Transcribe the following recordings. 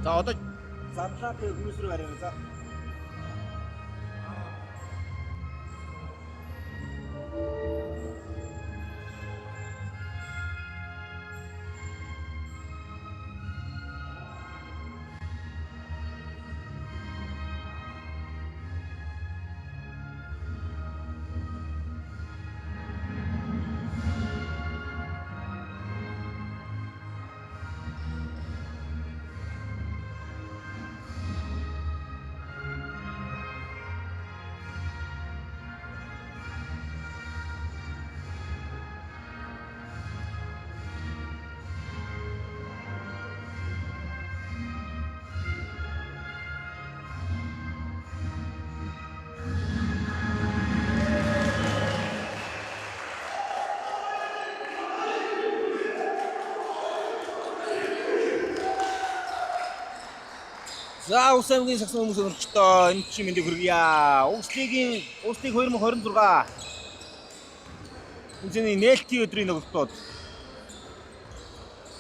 За, одоо задлаа, тэгээ хүмүүс рүү харъя, за. За, Ус аймгийн сагсан хүмүүс өнөрчдөө энэ чинь мэндийг хүргье. Уус лигийн, Уус лиг 2026 хэмжээний нээлтийн өдрийн тоглолтууд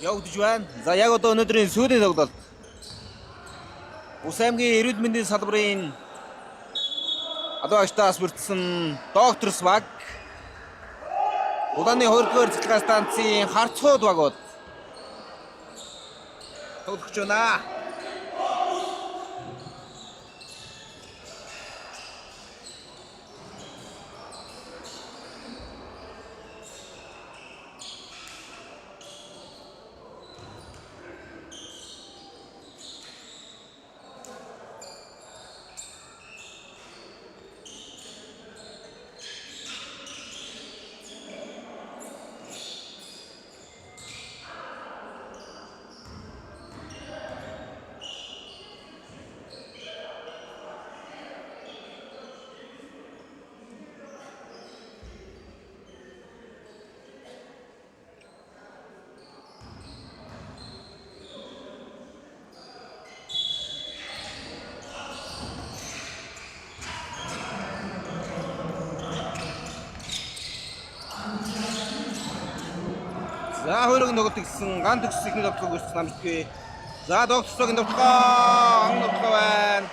явагдаж байна. За, яг одоо өнөөдрийн сүүлийн тоглолт. Ус аймгийн эрүүл мэндийн салбарын албан агштаас бүрдсэн Докторс баг, Улааны 2 дугаар цэцлэгээ станцын Харцхууд багууд тоглож байна. За, хоёрын тоглолт гэсэн ган төгс ихний тоглолтог үүссэн амжилтгүй. За, докторсогийн тоглолтгоо ан тоглолтгоо байна.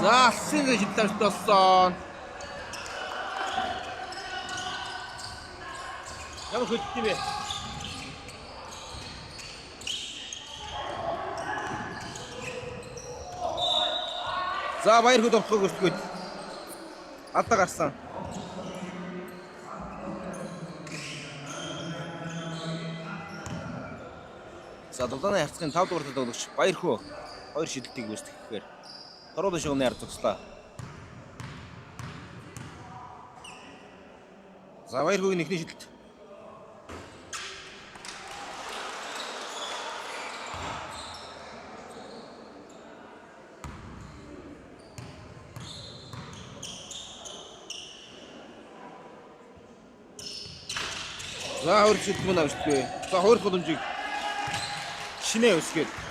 За, алсын шидэл амжилт болсон. Ямар хөдөлт юм бэ? За, баяр хөд авахыг өсгөөд алдаа гарсан. За, Дулааны харцгийн 5 дугаар тоглогч Баяр хөө хоёр шидэлтийг үүсгэхээр Торууд шугамны ард зогслоо. За, Баяр хөөгийн эхний шидэлт. За, хоёр шидэлт мөн авчдаггүй. За, хоёр дахь боломжийг шинэ өсгөөд.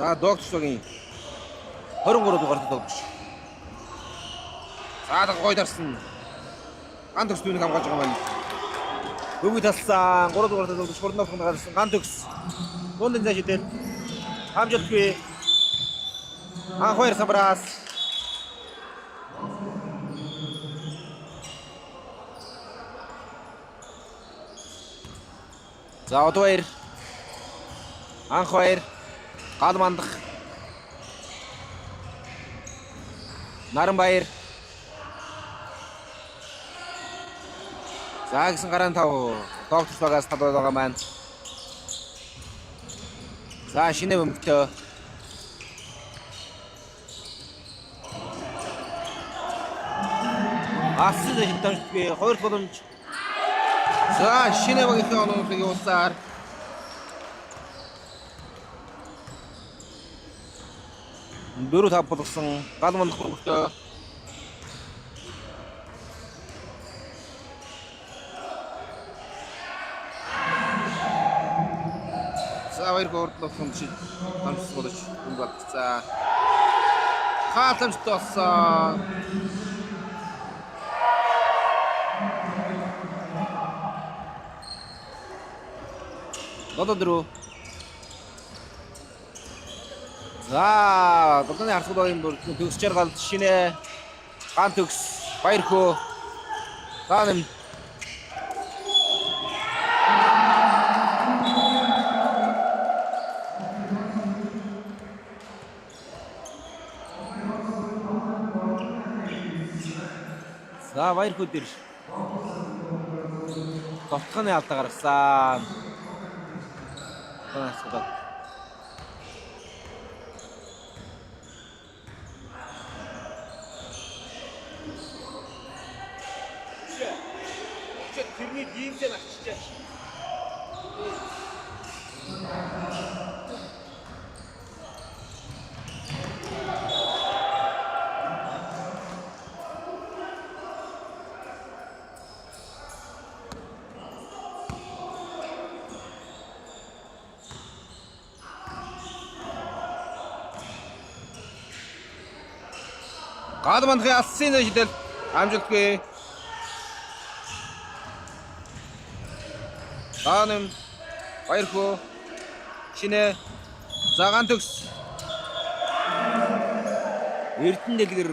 За, докторсогийн 23 дугаартай тоглогч. За гой дарсан. Ган төгс түүнийг хамгаалж байгаа маань. Бөмбөг талсан. 3 дугаартай тоглогч 3 давханд гарсан. Ган төгс. Дундын цааш идэл. Хамжуулгүй. Анх хоёр самбраас. За одоо хоёр. Анх хоёр. Гал мандах. Наранбаяр. За гэсэн гараан тав доктор багаас талаад байгаа маань. За шинэ бөмбөгтөө. Ассан хитамжгүй хоёр боломж. За шинэ багийнхаа оноолыг явуулсаар 4-5 болгосон гал мандах бөмбөгтөө. За хоёр урд ловсон шиг дамжсан болж бөмбөг алдсан. Хаалт болсон. Одоо дөрөв. За, дурданы харцгал багийн бүр төгсчээр гал шинэ ган төгс баяр хөө. За нэм. За баяр хөө дээр довтолгооны алдаа гаргасан. Асуудал. Тэрний диймсээ авчижээ. Гал мандахын алсын шидэл амжилтгүй. Даанам баяр хөө шинэ цагаан төгс Эрдэнэ дэлгэр.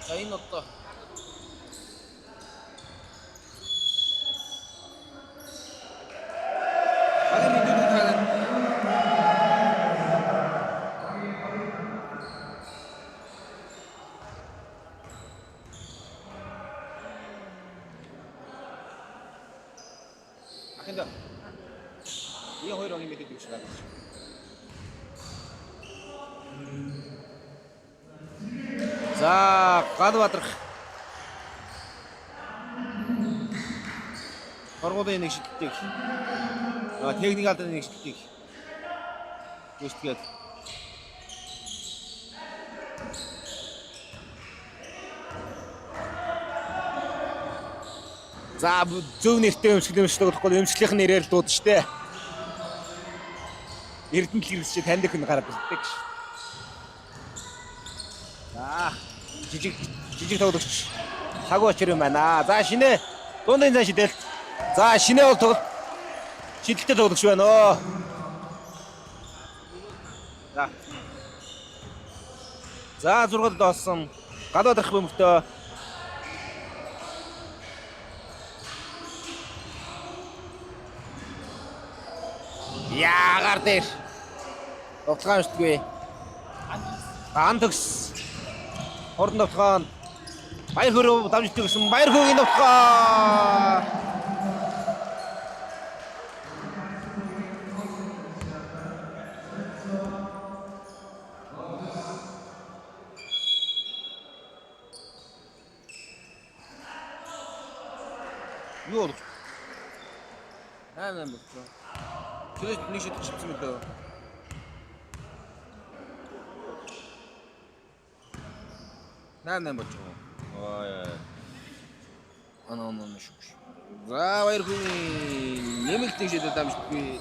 За энэ одоо багийн мэдүүлэг танаа Ахында. Энэ хоёр багийн мэдээлэл өгч байгаа. За, гал бадрах. Торгуулийн нэг шидэлтийг. Техник алдааны нэг шидэлтийг гүйцэтгээд. За зөв нэртэй өмчлөл өмчлөг болохгүй өмчлөлийн нэрээр л дуудаж штэ. Эрдэнэ дэлгэр чи танд их гараад ирдэг ш. За жижиг жижиг тоглогч Хагуу очир юм байна. За шинэ дундын зан шидэлт. За шинэ бол тоглолт шидэлтэй тоглогч байна оо. За. За 6-д болсон. Гадаадрах бөмбөгтөө. Яагаар дээр. Довтлогоо уншдаггүй. Ган төгс. Хурдан довтлогоо. Баяр хөрөө дамждаг гэсэн баяр хөөгийн довтлогоо. Юу болох? 8 8 болсон. Тэр нэг шидэх чипсэн мөлөө. 8 8 болж байгаа. Ой. Ана ана ана шүү. За баяр хүн нэмэлт нэг шидэх дамждаггүй.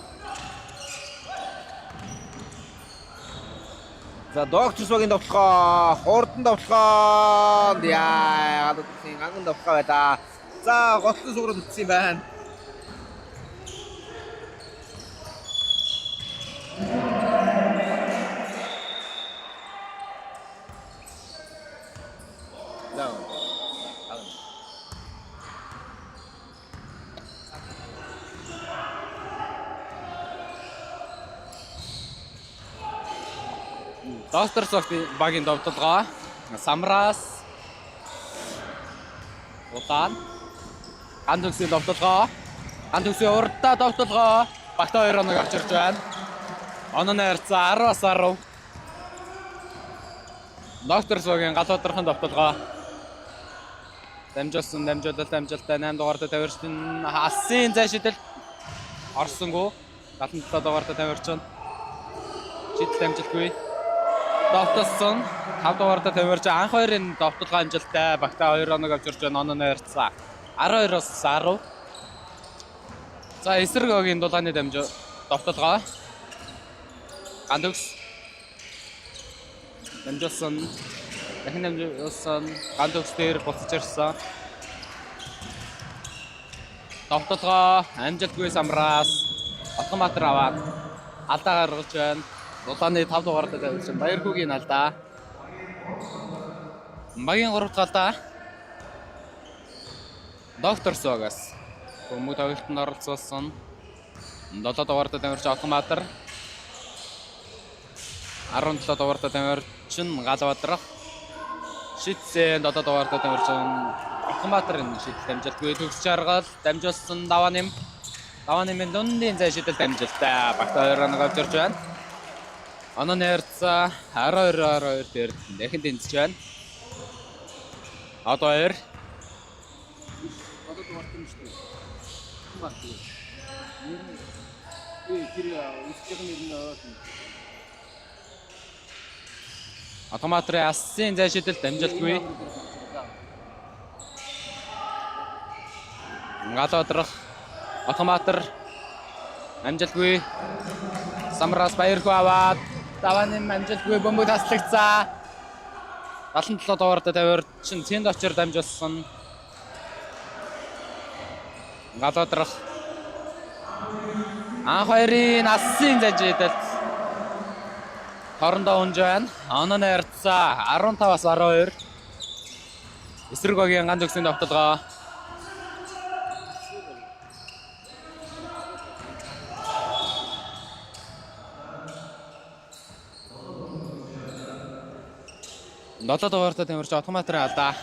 За Доктор Сугийн довтлогоо, хурдан довтлогоо. Яа, гадуудлын ганган довтлогоо байлаа. За готлон суурь үлдсэн юм байна. За. Доктор Софи багийн довтолгоо. Самраас Улаан Ган төгсийн довтолгоо. Ган төгсийн урдаа довтолгоо. Багтаа 2 оног авчирч байна. Онооны харьцаа 10-10. Доктор Согийн галуутархан довтолгоо. Дамжуулсан, дамжуулалт, амжилттай 8 дугаартай тавирчин алсын зай шидэл орсонгүй. 77 дугаартай тавирчин. Шидэл амжилтгүй. Довтолсон. 5 дугаартай тавирч анх хоёрын довтолгоо амжилттай. Багтаа 2 оног авчирч байна. Онооны харьцаа 12-оос 10. За эсрэг огийн дулааны дамжуу довтолгоо. Ган төгс. Дамжуулсан. Дахин дамжуулсан. Ган төгс дээр буцаж ирсэн. Довтолгоо амжилтгүй Самраас Отгонбаатар аваад алдаа гаргаж байна. Дулааны 5 дугаартай тавьсан. Баярхүүгийн алдаа. Багийн 3 дахь алдаа. Доктор Согас бөмбөг тоглолтод оролцуулсан. 7 дугаартай тамирч Отгонбаатар. 17 дугаартай тамирчин Галбадрах. Шидсэн 7 дугаартай тамирчин Отгонбаатарын шидэл амжилтгүй төгс жаргал дамжуулсан даваа нэм. Даваа нэмийн дундын зай шидэл амжилттай. Багтаа 2 оног авчирч байна. Онооны харьцаа 12-12 дээр дахин тэнцэж байна. Одоо 2 Одоо дугаартай юм шүү дээ. Бат. Нэр нь тэр үсгийнх нэр нь ойлгоно. Автоматрын алсын зай шидэлт амжилтгүй. Галуудрах Автоматр амжилтгүй. Самраас Баярхүү аваад даваа нэм амжилтгүй бөмбөг таслагдсан. 77 дугаартай тавиурчин цэнд очир дамжуулсан. Галуудрах анх хоёрын алсын зай шидэлт Хорондоо унж байна. Онооны харьцаа 15-аас 12. Эсрэг багийн ган төгсний довтолгоо. Долоо дугаартай тамирч Отгонбаатарын алдаа.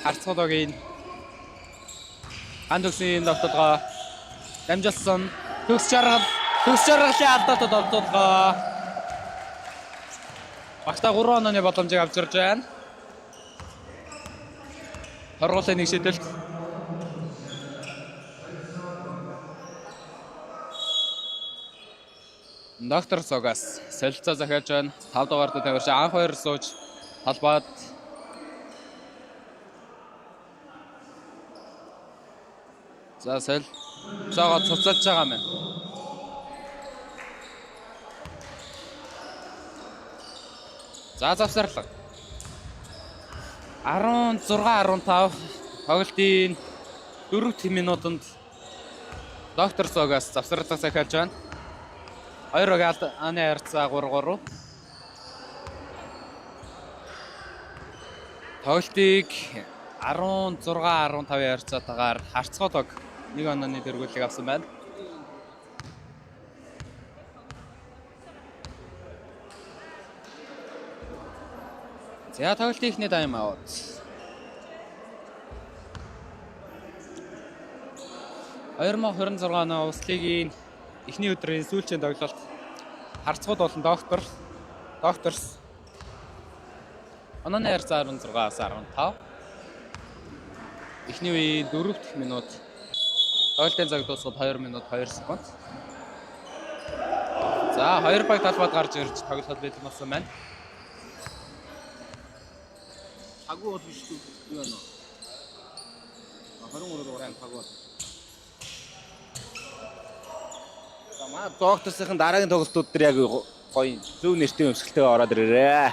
Харцгал багийн ган төгсний довтолгоо дамжуулсан. Төгс жаргал, төгс жаргалын алдаатай довтолгоо. Багтаа 3 онооны боломжийг авчирч байна. Торгуулийн нэг шидэлт. Доктор Согас солилцоо захиалж байна. 5 дугаартай тамирч анх хоёр сууж талбайд За солилцоогоо цуцалж байгаа юм байна. За завсарлага. 16 15 тоглолтын 4 минутанд Доктор Согас завсарлага захиалж байна. Хоёр баг алдааны харьцаа 3-3. Тоглолтыг 16 15 харьцаатайгаар харцгал баг нэг онооны дөргүүлэг авсан байна. За тоглолтын эхний тайм аут. 2026 оны Улс лигийн эхний өдрийн сүүлчийн тоглолт харцгууд болон доктор докторс онооны харьцаа 16-аас 15. Эхний үеийн 4 дахь минут тоглолтын цаг дуусахад 2 минут 2 секунд. За хоёр баг талбайд гарч ирж тоглоход бэлэн болсон байна. Агуу бол биш үү? Юу байна? 23 дугаар агуу. За манай докторсын дараагийн тоглолтууд дээр яг Гоё зөв нэртэй өмсгөлтэйгээ ороод ирээрээ.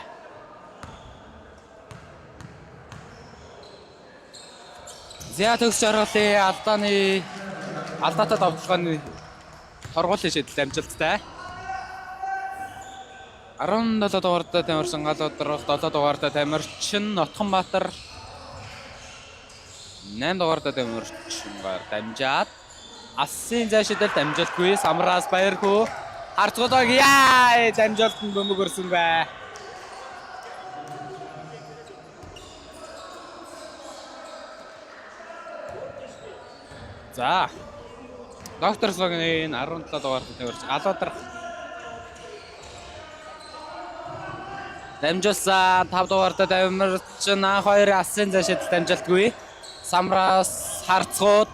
За төгс жаргалын алдааны алдаатай давталгааны торгуулийн шийдэл амжилттай. 17 дугаартай тамирчин гал удрах, 7 дугаартай тамирчин Нотхонбаатар, 8 дугаартай тамирчингаар дамжаад Алсын зай шидэлт амжилтгүй. Самраас Баярхүү харцгуулаг яа дамжуултанд бөмбөг өрсөн бай. За. Доктор Согны 17 дугаартай тамирчин гал удрах дамжуулсан. 5 дугаартай тамирчин анх хоёр алсын зай шидэлт амжилтгүй. Самраас харцгууд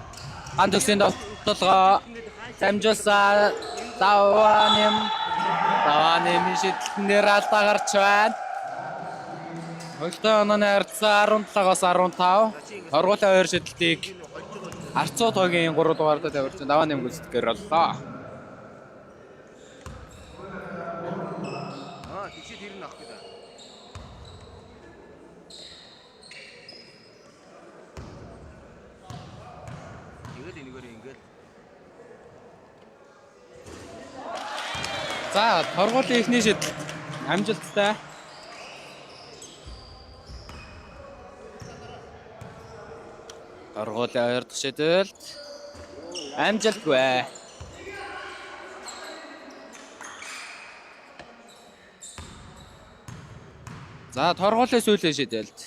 ган төгсийн довтолгоо дамжуулсан. Даваа нэм даваа нэмийн шидэлтэн дээр алдаа гарч байна. Тоглолтын онооны харьцаа 17-оос 15. Торгуулийн хоёр шидэлтийг Арцуу тогийн 3 дугаартай тамирчин даваа нэм гүйцэтгэхээр боллоо. Аа, тийшээ тэр нь авах гэдэг. Тэгэл энэгээр ингээл. За, торгуулийн эхний шидэлт амжилттай. Торгуулийн хоёр дахь шидэлт амжилтгүй. За, торгуулийн сүүлийн шидэлт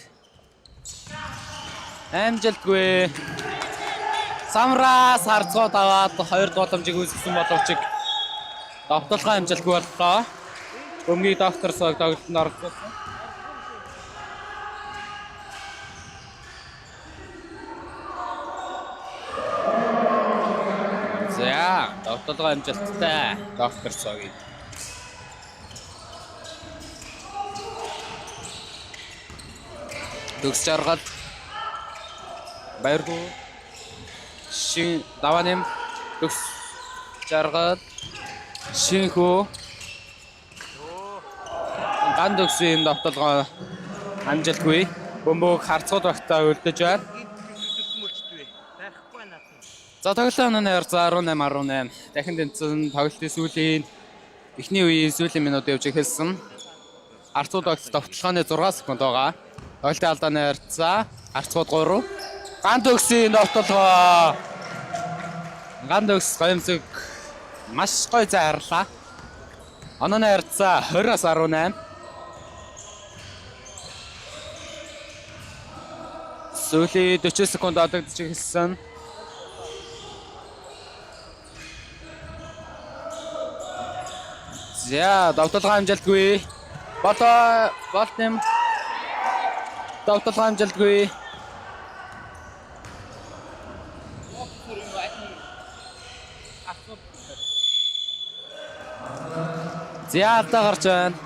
амжилтгүй. Самраас харцгууд аваад хоёр голомжийг үүсгэсэн боловч довтолгоо амжилтгүй боллоо. Бөмбөгийг доктор сог тоглолтод оролцуулсан. За, довтолгоо амжилттай. Доктор согийн. Төгс жаргал. Баяргүй. Шин даваа нэм төгс жаргал. Шинхүү. Ган төгсийн довтолгоо амжилтгүй. Бөмбөг харцгууд багтаа үлдэж байна. Байхгүй надад. За, тоглолтын онооны харьцаа 18 18. Дахин тэнцэн тоглолтын сүүлийн эхний үеийн сүүлийн минут явж эхэлсэн. Арцууд багт довтолгооны 6 секунд байгаа. Тоглолтын алдааны харьцаа арцууд 3. Ган төгсийн довтолгоо. Ган төгс гоёмсог маш гоё зай харлаа. Онооны харьцаа 20-аас 18. Сүүлийн 40 секунд олгодож эхэлсэн. За, довтолгоо амжилтгүй. Болоо болт нэм. Довтолгоо амжилтгүй. За, алдаа гарч байна.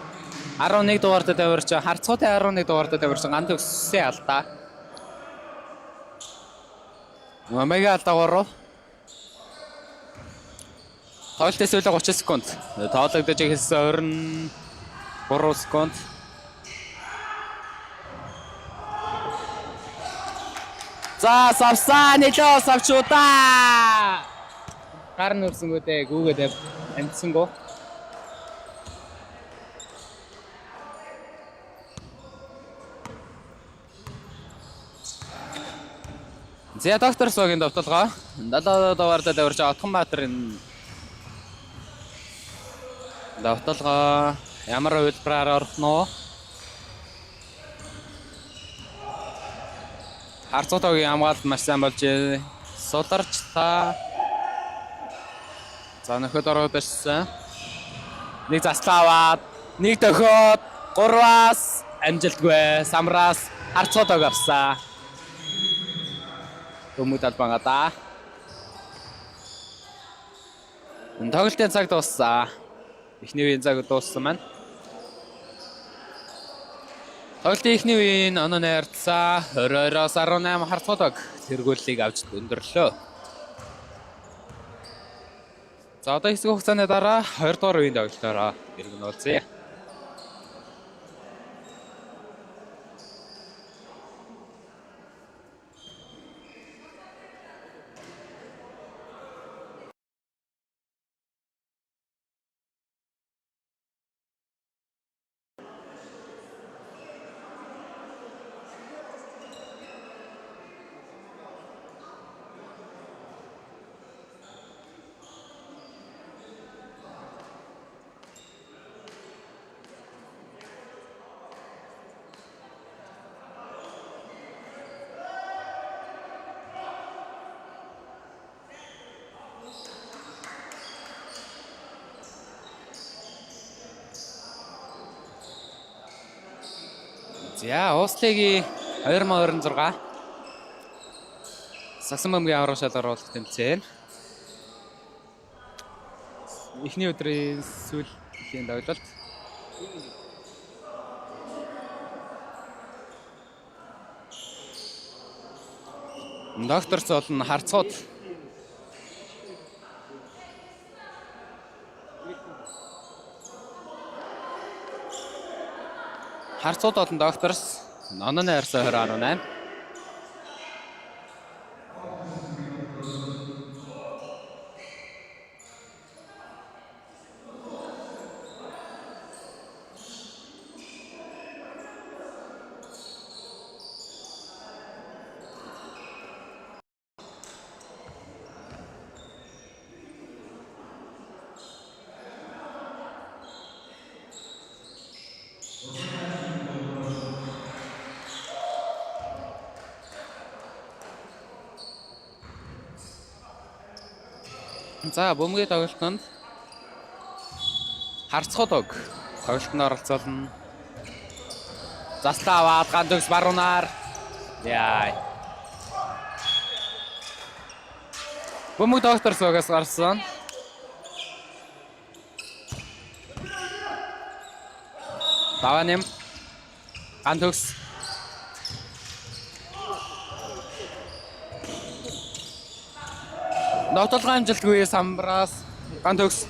11 дугаартай тавирч, харцгуутай 11 дугаартай тавирч ган төгссөн алдаа. Омега алдаа 3. Тоглолтын сүүлээ 30 секунд. Тоологдож эхэлсэн 23 секунд. За, савсаа нэлээ савчуудаа. Гар нүрсэнгүү дээ гүүгээд амжсангүй. За, доктор Согийн довтолгоо 7 дугаартай даварч Отгонбаатарын довтолгоо ямар хувилбараар орох нь вэ? Харцуутаагийн хамгаалалт маш сайн болж суларчлаа. За, нөхөд ороод ирсэн. Нэг заслаа аваад, нэг дөхөөд гурваас амжилтгүй. Самраас харцуутааг авсан. Бөмбөг талбай гадаа. Тоглолтын цаг дууссан. Эхний үеийн цаг дууссан маань. Тоглолтын эхний үеийн оноо найрцаа 22-оос 18 харцгаадаг тэргүүллийг авч өндөрлөө. За, одоо хэсэг хугацааны дараа 20 дугаар үеийн тоглолтоор иргэн уулзъя. За, Ууслигийн 2026 Сагсан бөмбөгийн аврах шалгаруулах тэмцээн. Эхний өдрийн сүүлийн тоглолт. Доктор цол нь харцууд. Харцууд болон докторс онооны харьцаа 20.8. За, бөмбөгийн тоглолтод харцхууд ог тоглолтод оролцоолно. Заслаа аваад ган төгс баруунаар. Яа. Бөмбөг доктор суугаас гарсан. Даваа нэм. Ган төгс. Нотолгоо амжилтгүй самбраас ган төгс.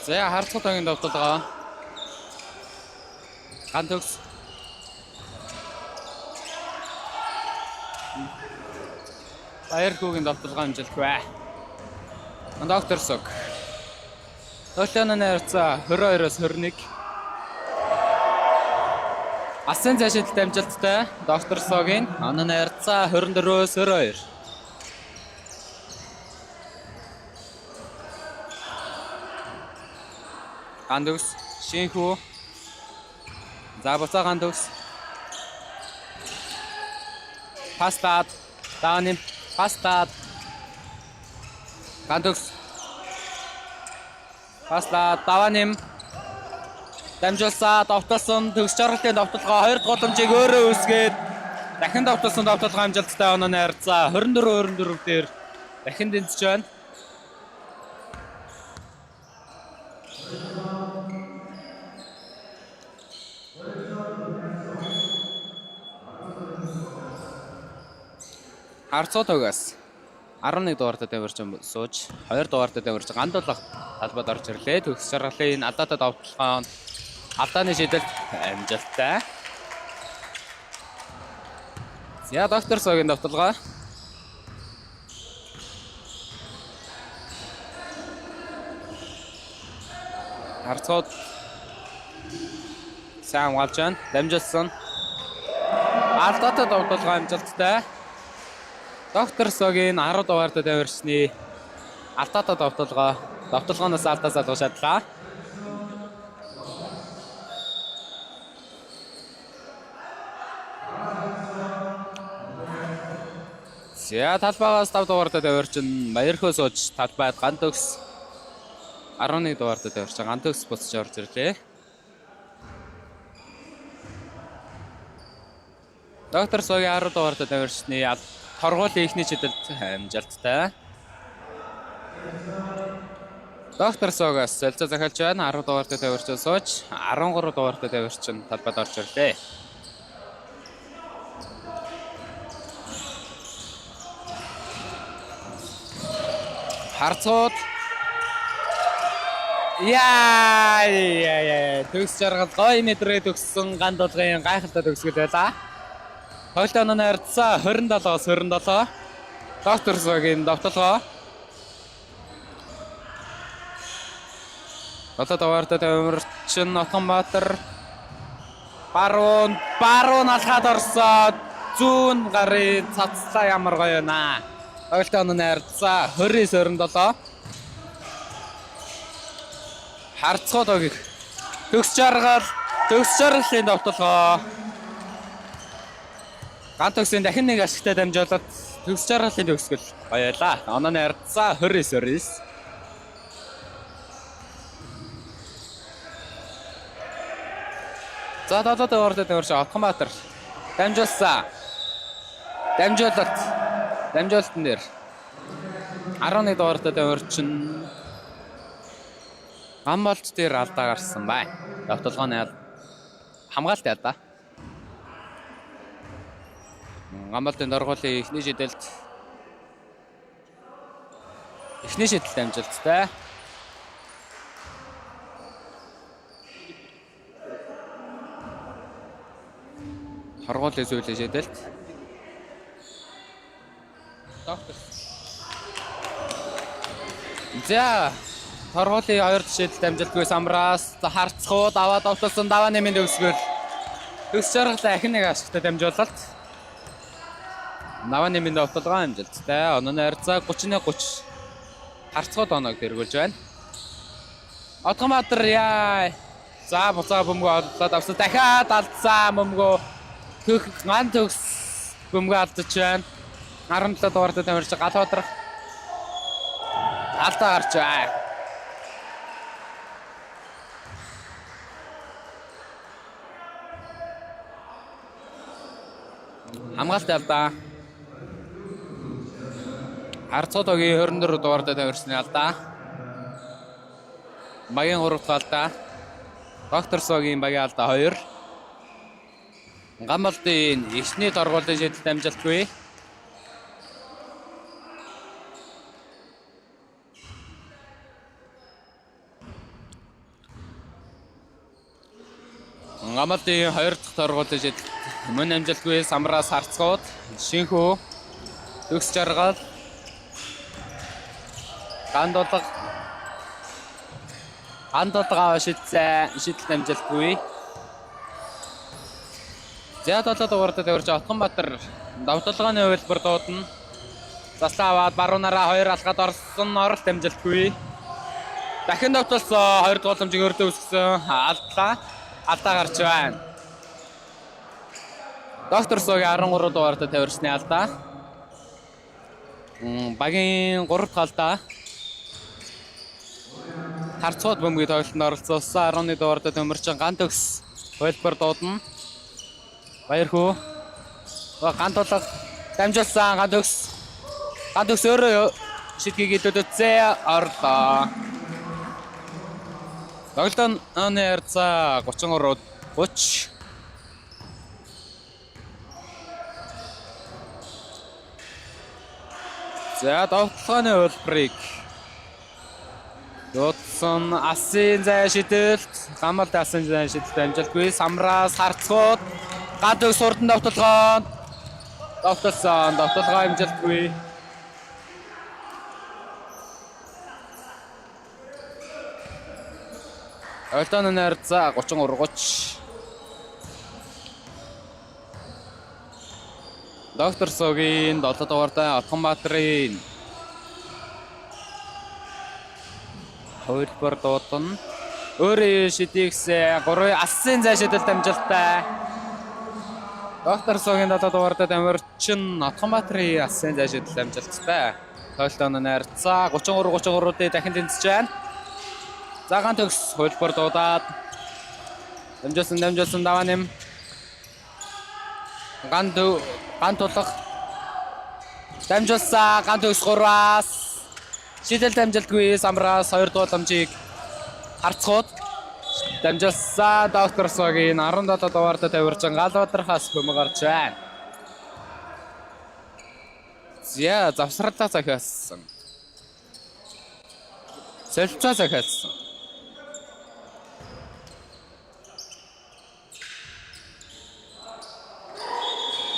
За, харцгал тогийн довтолгоо. Ган төгс. Баяр хүүгийн довтолгоо амжилтгүй. Доктор Сог. Толионы харьцаа 22-оос 21. Асын зайшилт амжилттай. Доктор Согийн онооны харьцаа 24-өөс 22. Ган төгс. Шинхүү. За, буцаа ган төгс. Паслаад. Дааны паслаад. Ган төгс. Паслаад даваа нэм. Дамжуулсаа довтолсон төгс жаргалтын довтолгоо хоёр дахь гудамжийг өөрөө үүсгээд дахин довтолсон довтолгоо амжилттай онооны харьцаа 24-24 дээр дахин дэнцэж байна. Харцуу тогоос. 11 дугаартай тамирчин сууж 2 дугаартай тамирчин гандуулах талбайд орж ирлээ. Төгс жаргалын алдаатай довтлогоо алдааны шийдэлт амжилттай. За доктор Согийн довтолгоо. Харцууд сайн хамгаалж байна. Дамжуулсан. Алдаатай довтолгоо амжилттай. Доктор Согийн 10 дугаартай тамирчны алдаатай довтолгоо. Довтолгооноос алдаа залгуу шатлаа. За талбайгаас 5 дугаартай тамирчин Баярхөө сууж талбайд ган төгс 11 дугаартай тамирчин ган төгс буцаж орж ирлээ. Доктор Согийн 10 дугаартай тамирчны торгуулийн эхний шидэлт амжилттай. Доктор Согоос солилцоо захиалж байна. 10 дугаартай тамирчин сууж 13 дугаартай тамирчин талбайд орж ирлээ. Харцууд Яа яа яа төгс жаргал гоё мэдрээ төгссөн ган дулгын гайхалтай төгсгөл байлаа. Тоглолтын онооны харьцаа 27-оос 27. Доктор Согийн довтолгоо. 7 дугаартай тамирчин Отгонбаатар баруун алхаад орсоо зүүн гарын цацлаа ямар гоё наа. Тоглолтын онооны харьцаа 29-27. Харцгууд огих. Төгс жаргал, төгс жаргалын довтолгоо. Ган төгсийн дахин нэг ашигтай дамжуулаад төгс жаргалын төгсгөл гоёлаа. Онооны харьцаа 29-29. За 7 дугаартай тамирчин Отгонбаатар дамжуулсан. Дамжуулалт. Дамжуулалтан дээр 11 дугаартай тамирчин Гамболт дээр алдаа гарсан байна. Довтолгооны хамгаалт алдаа. Гамболтын доргуулын эхний шидэлт амжилттай. Торгуулийн сүүлийн шидэлт. Доктор. За торгуулийн хоёр дахь шидэлт амжилтгүй самраас харцхууд аваад довтолсон даваа нэмийн төгсгөл. Төгс жаргалаа ахин нэг ашигтай дамжуулалт. Даваа нэмийн довтолгоо амжилттай. Онооны харьцаа 31-30. Харцхууд оноог дэргүүлж байна. Отгонбаатар яа. За буцаа бөмбөгөө олдлоод авсан. Дахиад алдсан бөмбөгөө. Ган төгс бөмбөгөө алдаж байна. 17 дугаартай тамирчин Галбаатар алдаа гарч байна. Хамгаалт алдаа. Харцууд огийн 24 дугаартай тамирчны алдаа. Багийн 3 дахь алдаа. Доктор Согийн багийн алдаа 2. Гамболтын эхний торгуулийн шийдэлт амжилтгүй. Гамболтын 2 дахь торгуулийн шийдэлт мөн амжилтгүй. Самраас харцгууд шинхүү төгс жаргал гандулга аваа шидсэн шийдэлт амжилтгүй. За 7 дугаартай тавирч Отгонбаатар довтолгооны хувилбар дуудана. Заслаа аваад баруунаараа 2 алхаад орсон оролт амжилтгүй. Дахин довтолсон 2 дугаар боломжийг өөртөө үүсгэсэн алдлаа. Алдаа гарч байна. Доктор Согийн 13 дугаартай тавирсны алдаа. Багийн 3 дахь алдаа. Харцууд бөмбөгийн тоглолтод оролцуулсан 11 дугаартай төмөрчин ган төгс хувилбар дуудана. Баярхүү. Ган тулга дамжуулсан ган төгс. Ган төгс өөрөө шидгийг илүүдсэн орлоо. Тоглолтын харьцаа 33 30. За, довтлогооны хувилбарыг дуудсан. Асын зай шидэлт, гамалд асын зай шидэлт амжилтгүй. Самраас харцгууд гад өг сурдан довтлогоо довтолсон. Довтлогоо амжилтгүй. Ойлтооны найрцаа 33 30. Доктор Согийн 7 дугаартай Отгонбаатарын хувилбар дуудана. Өөрөө шидийгсээ 3 алсын зай шидэлт амжилттай. Доктор Согийн 7 дугаартай Дамирчин Отгонбаатарын алсын зай шидэлт амжилттай. Тойлтооны найрцаа 33 33 дээр дахин тэнцэж байна. Цагаан төгс хувилбар дуудаад дамжуулсан, дамжуулсан, даваа нэм. Ган ган тулах дамжуулсан, ган төгс 3-аас шидэлт амжилтгүй. Самраас 2 дугаар ламжийг харцгууд дамжуулсан. Доктор Согийн 17 дугаартай тавирчин Галбадрахаас бөмбөг гарч байна. За, завсралаа захиалсан. Солилцоо захиалсан.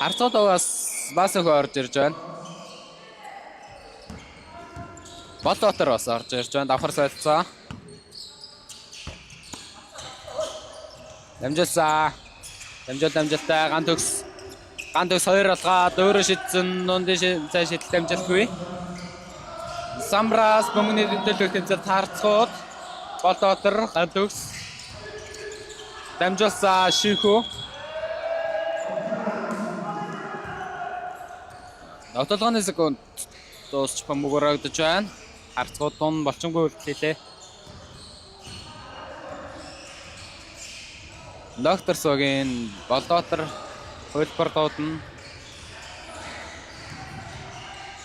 Харцууд бас бас өхөө орж ирж байна. Болдотор бас орж ирж байна. Давхар солилцоо. Дамжуулсан. Дамжуул дамжилттай ган төгс. Ган төгс хоёр алгаад өөрөө шидсэн, дундын цай шидэлт амжилтгүй. Самраас бөмбөний төлөөх тэмцээл таарцгууд Болдотор ган төгс. Дамжуулсан, шийхүү. Довтолгооны секунд дуусч бөмбөг өрөөгдөж байна. Харцгууд тун болчонгүй үйлдэл хийлээ. Доктор Согийн Болдотор хувилбар дуудана.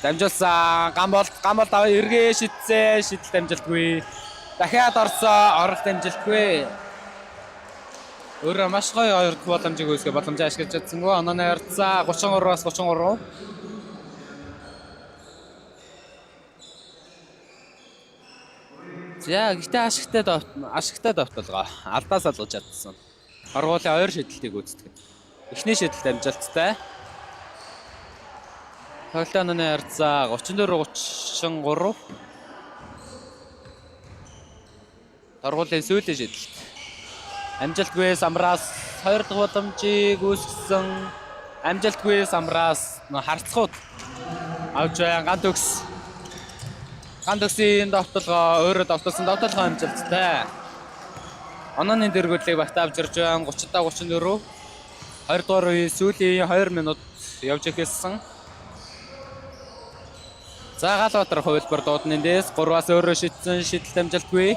Дамжуулсан. Гам бол гам бол даваа эргээ шидсээ. Шидэлт амжилтгүй. Дахиад орсоо. Оролт амжилтгүй. Өөрөө маш гоё хоёр дахь боломжийг үүсгэ боломжоо ашиглаж чадсангүй. Онооны харьцаа 33-аас 33. За, гэхдээ ашигтай ашигтай довтолгоо. Алдаа салгаж чадсан. Торгуулийн хоёр шидэлтийг гүйцэтгэв. Эхний шидэлт амжилттай. Тоглолтын онооны харьцаа 34 33. Торгуулийн сүүлийн шидэлт. Амжилтгүй. Самраас хоёр дахь боломжийг үүсгэсэн. Амжилтгүй. Самраас харцгууд авч байна. Ган төгс. Ган төгсийн довтолгоо өөрөө довтолсон, довтолгоо амжилттай. Онооны дэргүүлийг багтаа авч ирж байна. 30 34. 20 дугаар үеийн сүүлийн 2 минут явж эхэлсэн. За, Галбаатар хувилбар дуудны дэс 3-аас өөрөө шидсэн, шидэлт амжилтгүй.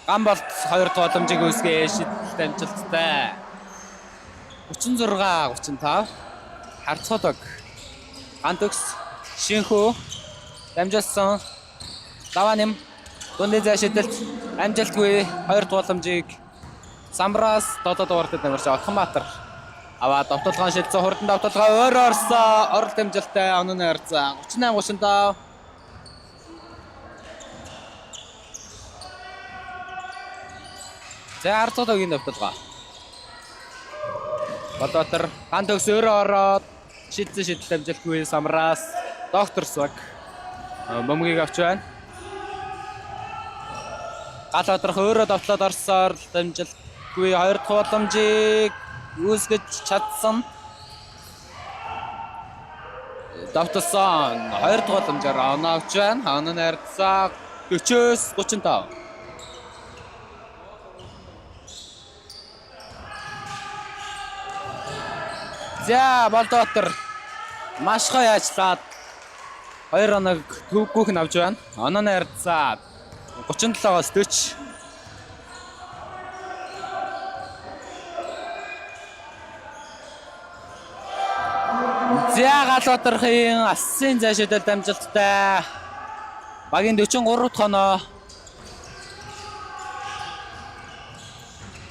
Ган болт хоёр дахь боломжийг үүсгээ, шидэлт амжилттай. 36 35. Харцгаадаг. Ган төгс, шинхүү дамжуулсан. Даваа нэм дундын зай шидэлт амжилтгүй. Хоёр дахь боломжийг Самраас 7 дугаартай дамжиж Отхонбаатар аваад довтолгоон шилжсэн, хурдан довтолгоо өөрөө орсон, оролт амжилттай. Онооны харьцаа 38 35. За, Арцуудогийн довтолгоо. Болоотор ган төгс өөрөө ороод шидсэн, шидэл амжилтгүй. Самраас доктор Сваг бөмбөгийг авч байна. Гал одрох өөрөө довтлоод орсоор амжилтгүй, хоёр дахь боломжийг үүсгэж чадсан. Довтолсон. Хоёр дахь боломжоор оноо авч байна. Оноо харьцаа 40-оос 35. За, Болдоотор маш гоё ажиллаад хоёр оног төвгүйх нь авч байна. Онооны харьцаа 37-оос 40. За, Галбаатархын асын зай шидэлт амжилттай. Багийн 43 дахь оноо.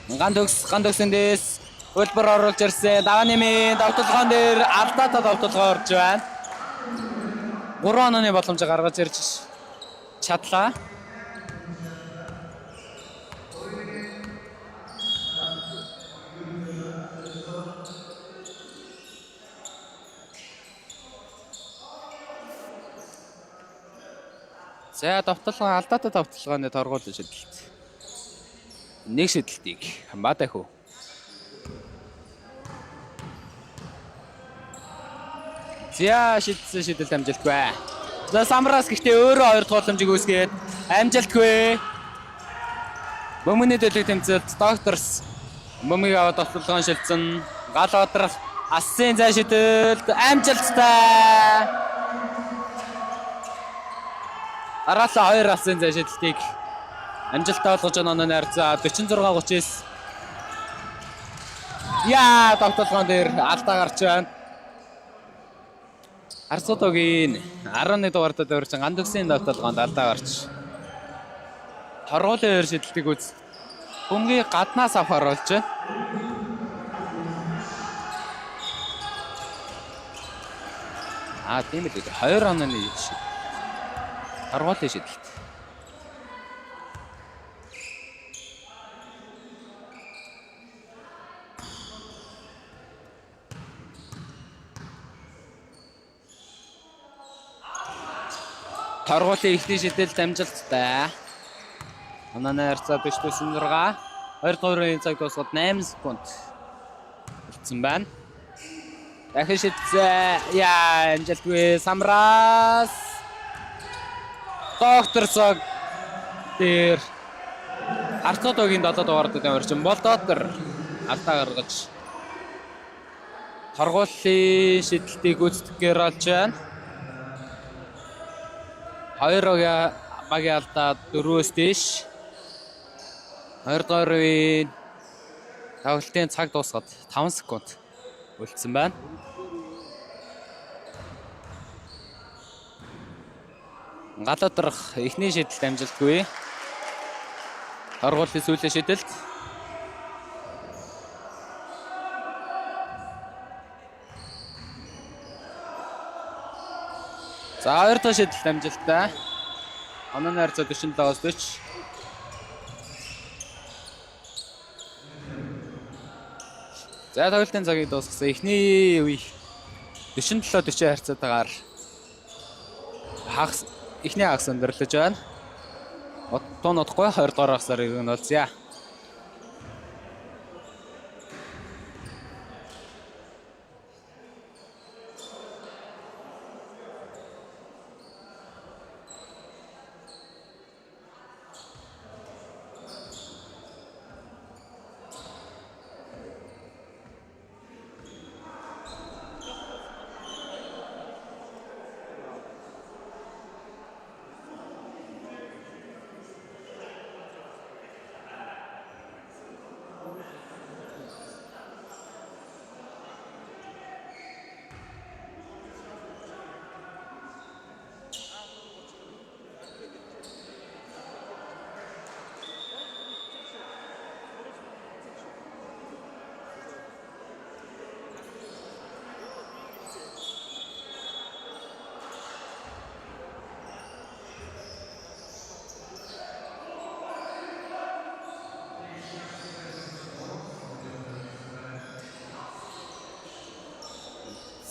Ган төгс, ган төгсөн дэс хөлбөр оруулж ирсэн. Даваа нэмийн довтолгоон дээр алдаатай довтолгоо орж байна. 3 онооны боломжийг гаргаж ирж чадлаа. За довтолгоо алдаатай довтолгооны торгууль шидэлт. Нэг шидэлтийг Бадахүү. За шидсэн шидэлт амжилтгүй. За Самраас гэхдээ өөрөө хоёр дахь боломжийг үүсгээд амжилтгүй. Бөмбөний төлөв тэмцээлд Докторс бөмбөгийг аваад довтолгоон шилжсэн. Гал одрал Асын зай шидэлт амжилттай. Араасаа хоёр алсын зай шидэлтийг амжилттай болгож байгаа онооны харьцаа 46-39. Яа, довтолгоон дээр алдаа гарч байна. Харцуудогийн 11 дугаартаа дөрвөн ган төгсийн довтолгоонд алдаа гарч. Торгуулийн хоёр шидэлтийг үз. Бөмбөгийг гаднаас авахар болж байна. Аа, тийм л үү. 2 онооны шид. Торгуулийн шидэлт. Торгуулийн эхний шидэлт амжилттай. Онооны харьцаа 46. 2 дугаар үеийн цаг дуусгаад 8 секунд үлдсэн байна. Дахин шидсэн. Яа, амжилтгүй. Самраас Доктор Сог дээр Харцуудогийн 7 дугаартад ямарчин бол доктор алдаа гаргаж торгуулийн шидэлтийг гүйцэтгэхээр болж байна. Хоёр багийн алдаа 4-өөс дээш. 2 дугаар үеийн тоглолтын цаг дуусгаад 5 секунд үлдсэн байна. Галуудрах эхний шидэлт амжилтгүй. Торгуулийн сүүлийн шидэлт. За хоёр дахь шидэлт амжилттай. Онооны харьцаа 47-оос 40. За тоглолтын цагийг дуусгасан. Эхний үе 47-40 харьцаатайгаар хагас эхний хагас өндөрлөж байна. Тун удахгүй 20 дугаар хагасаар иргэн болзъя.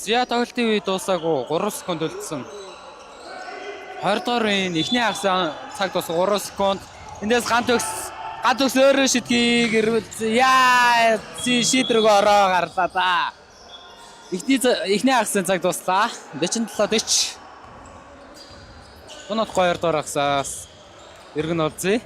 За тоглолтын үе дуусаагүй 3 секунд үлдсэн. 20 дугаар үеийн эхний хагас цаг дуусах 3 секунд. Эндээс ган төгс өөрөө шидгийг ирүүлсэн. Яа, шийдрэг ороо гарлаа да. Эхний хагасын цаг дууслаа. 47-40. Тунад 2 дугаар хагасаас иргэн олзъя.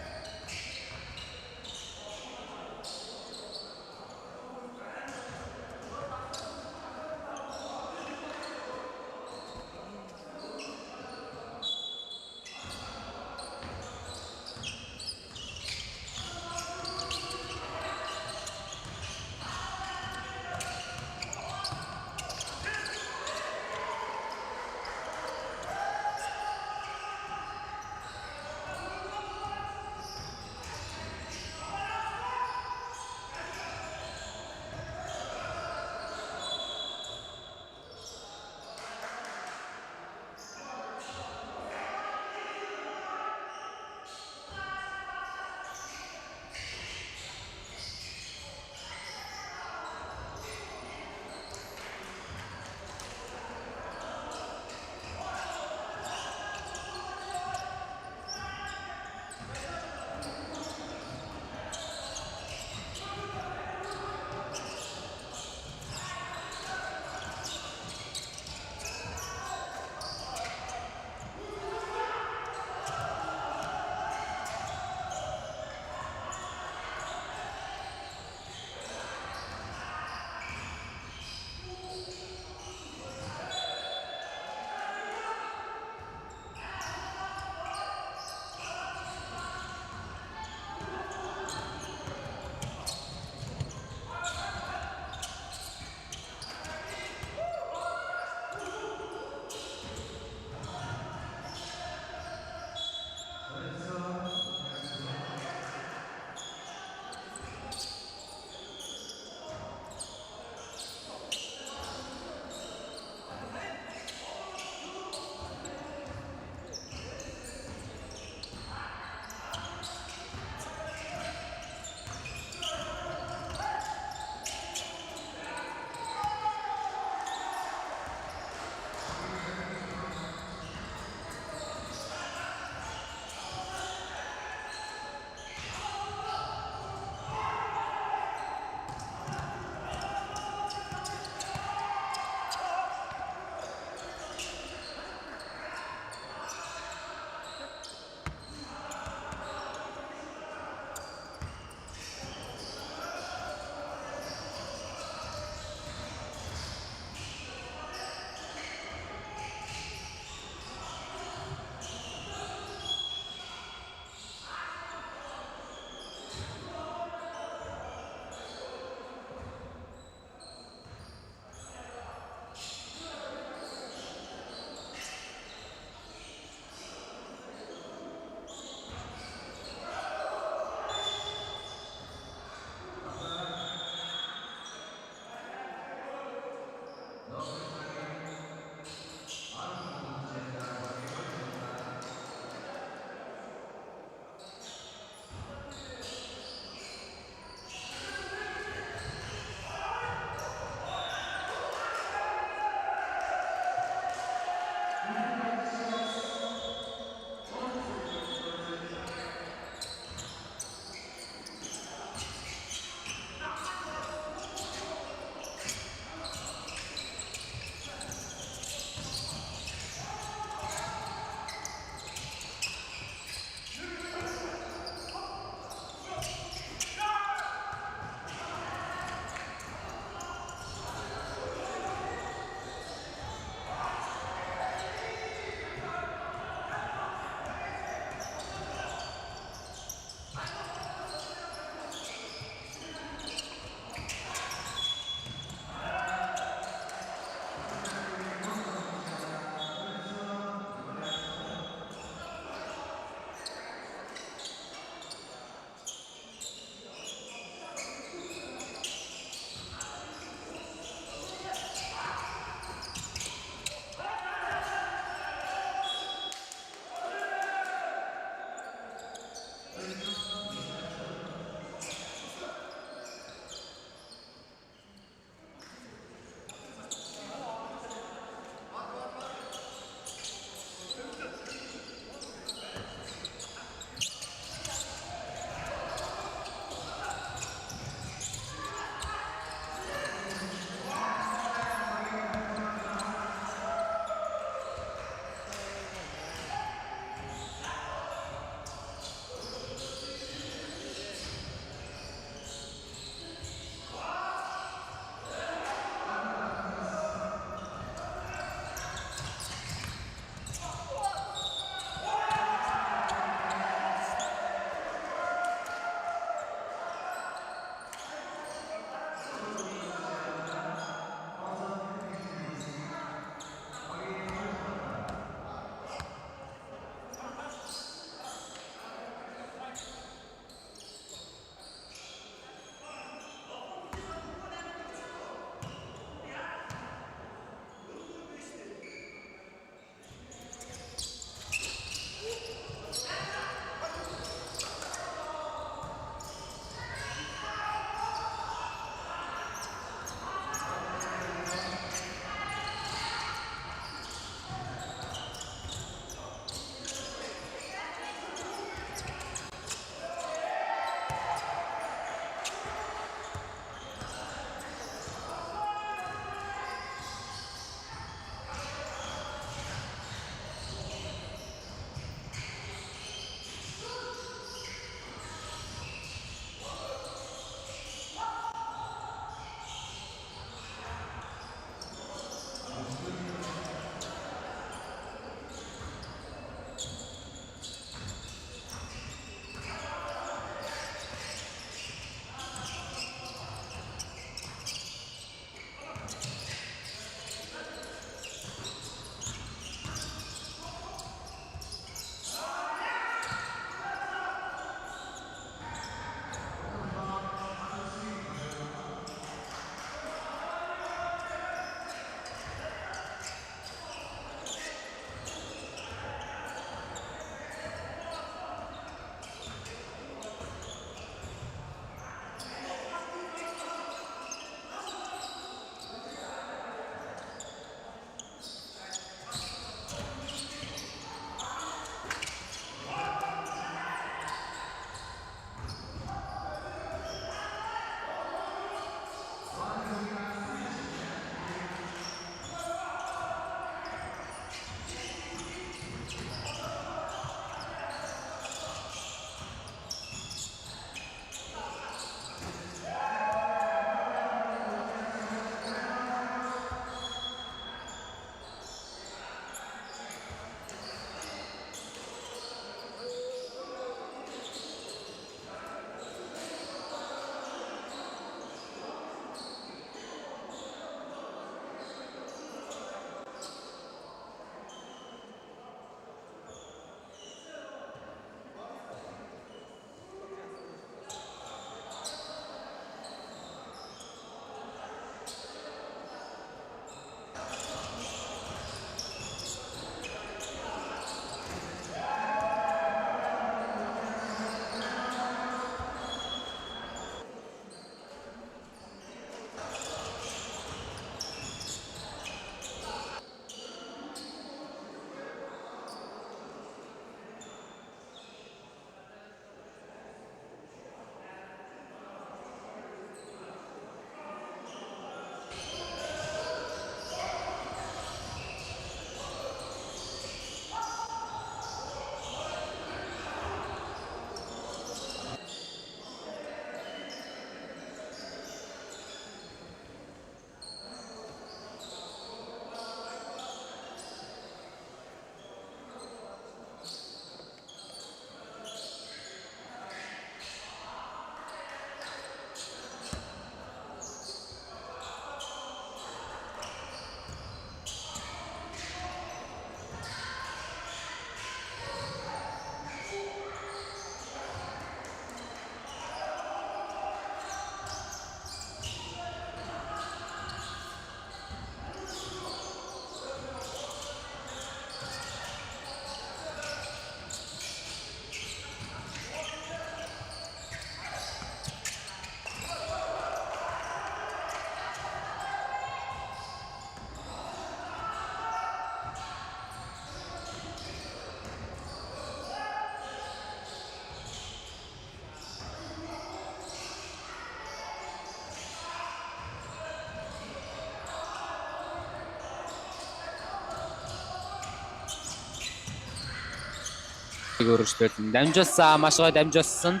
тоглолтыг өргөжлүүлнэ. Дамжуулсан, маш гоё дамжуулсан.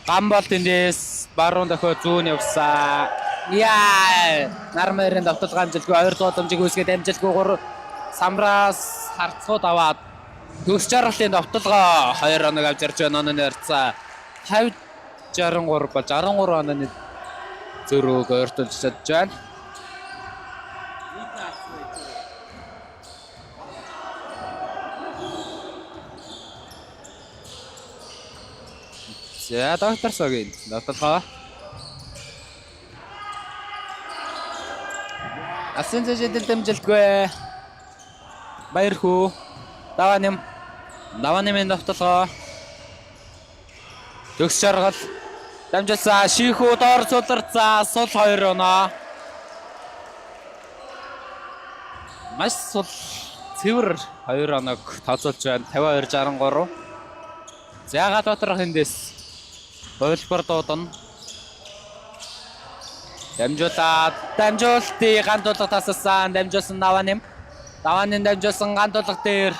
Гам бол тэндээс баруун дохио зүүн явсан. Яа! Нармарын довтолгоо амжилтгүй 2 дугаар боломжийг үүсгээд амжилтгүй 3 самраас харцгууд аваад төгс жаргалын довтолгоо 2 оног авч ирж байна. Онооны харьцаа 50 63 болж 13 онооны зөрүүг ойртуулж чадж байна. За доктор Согийн довтолгоо. Асын зэжэдэл дэмжилтгүй. Баярхүү. Даваа нэм. Даваа нэмийн довтолгоо. Төгс жаргал. Дамжуулсан. Шийхүү доор суларцаа. Сул 2 оноо. Маш сул цэвэр 2 оног тооцоолж байна. 52 63. За Галбаатар эндээс хувилбар дуудана. Дамжуулаад дамжуултыг ган тулга тасалсан. Дамжуулсан даваа нэм. Даваа нэм дамжуулсан ган тулга дээр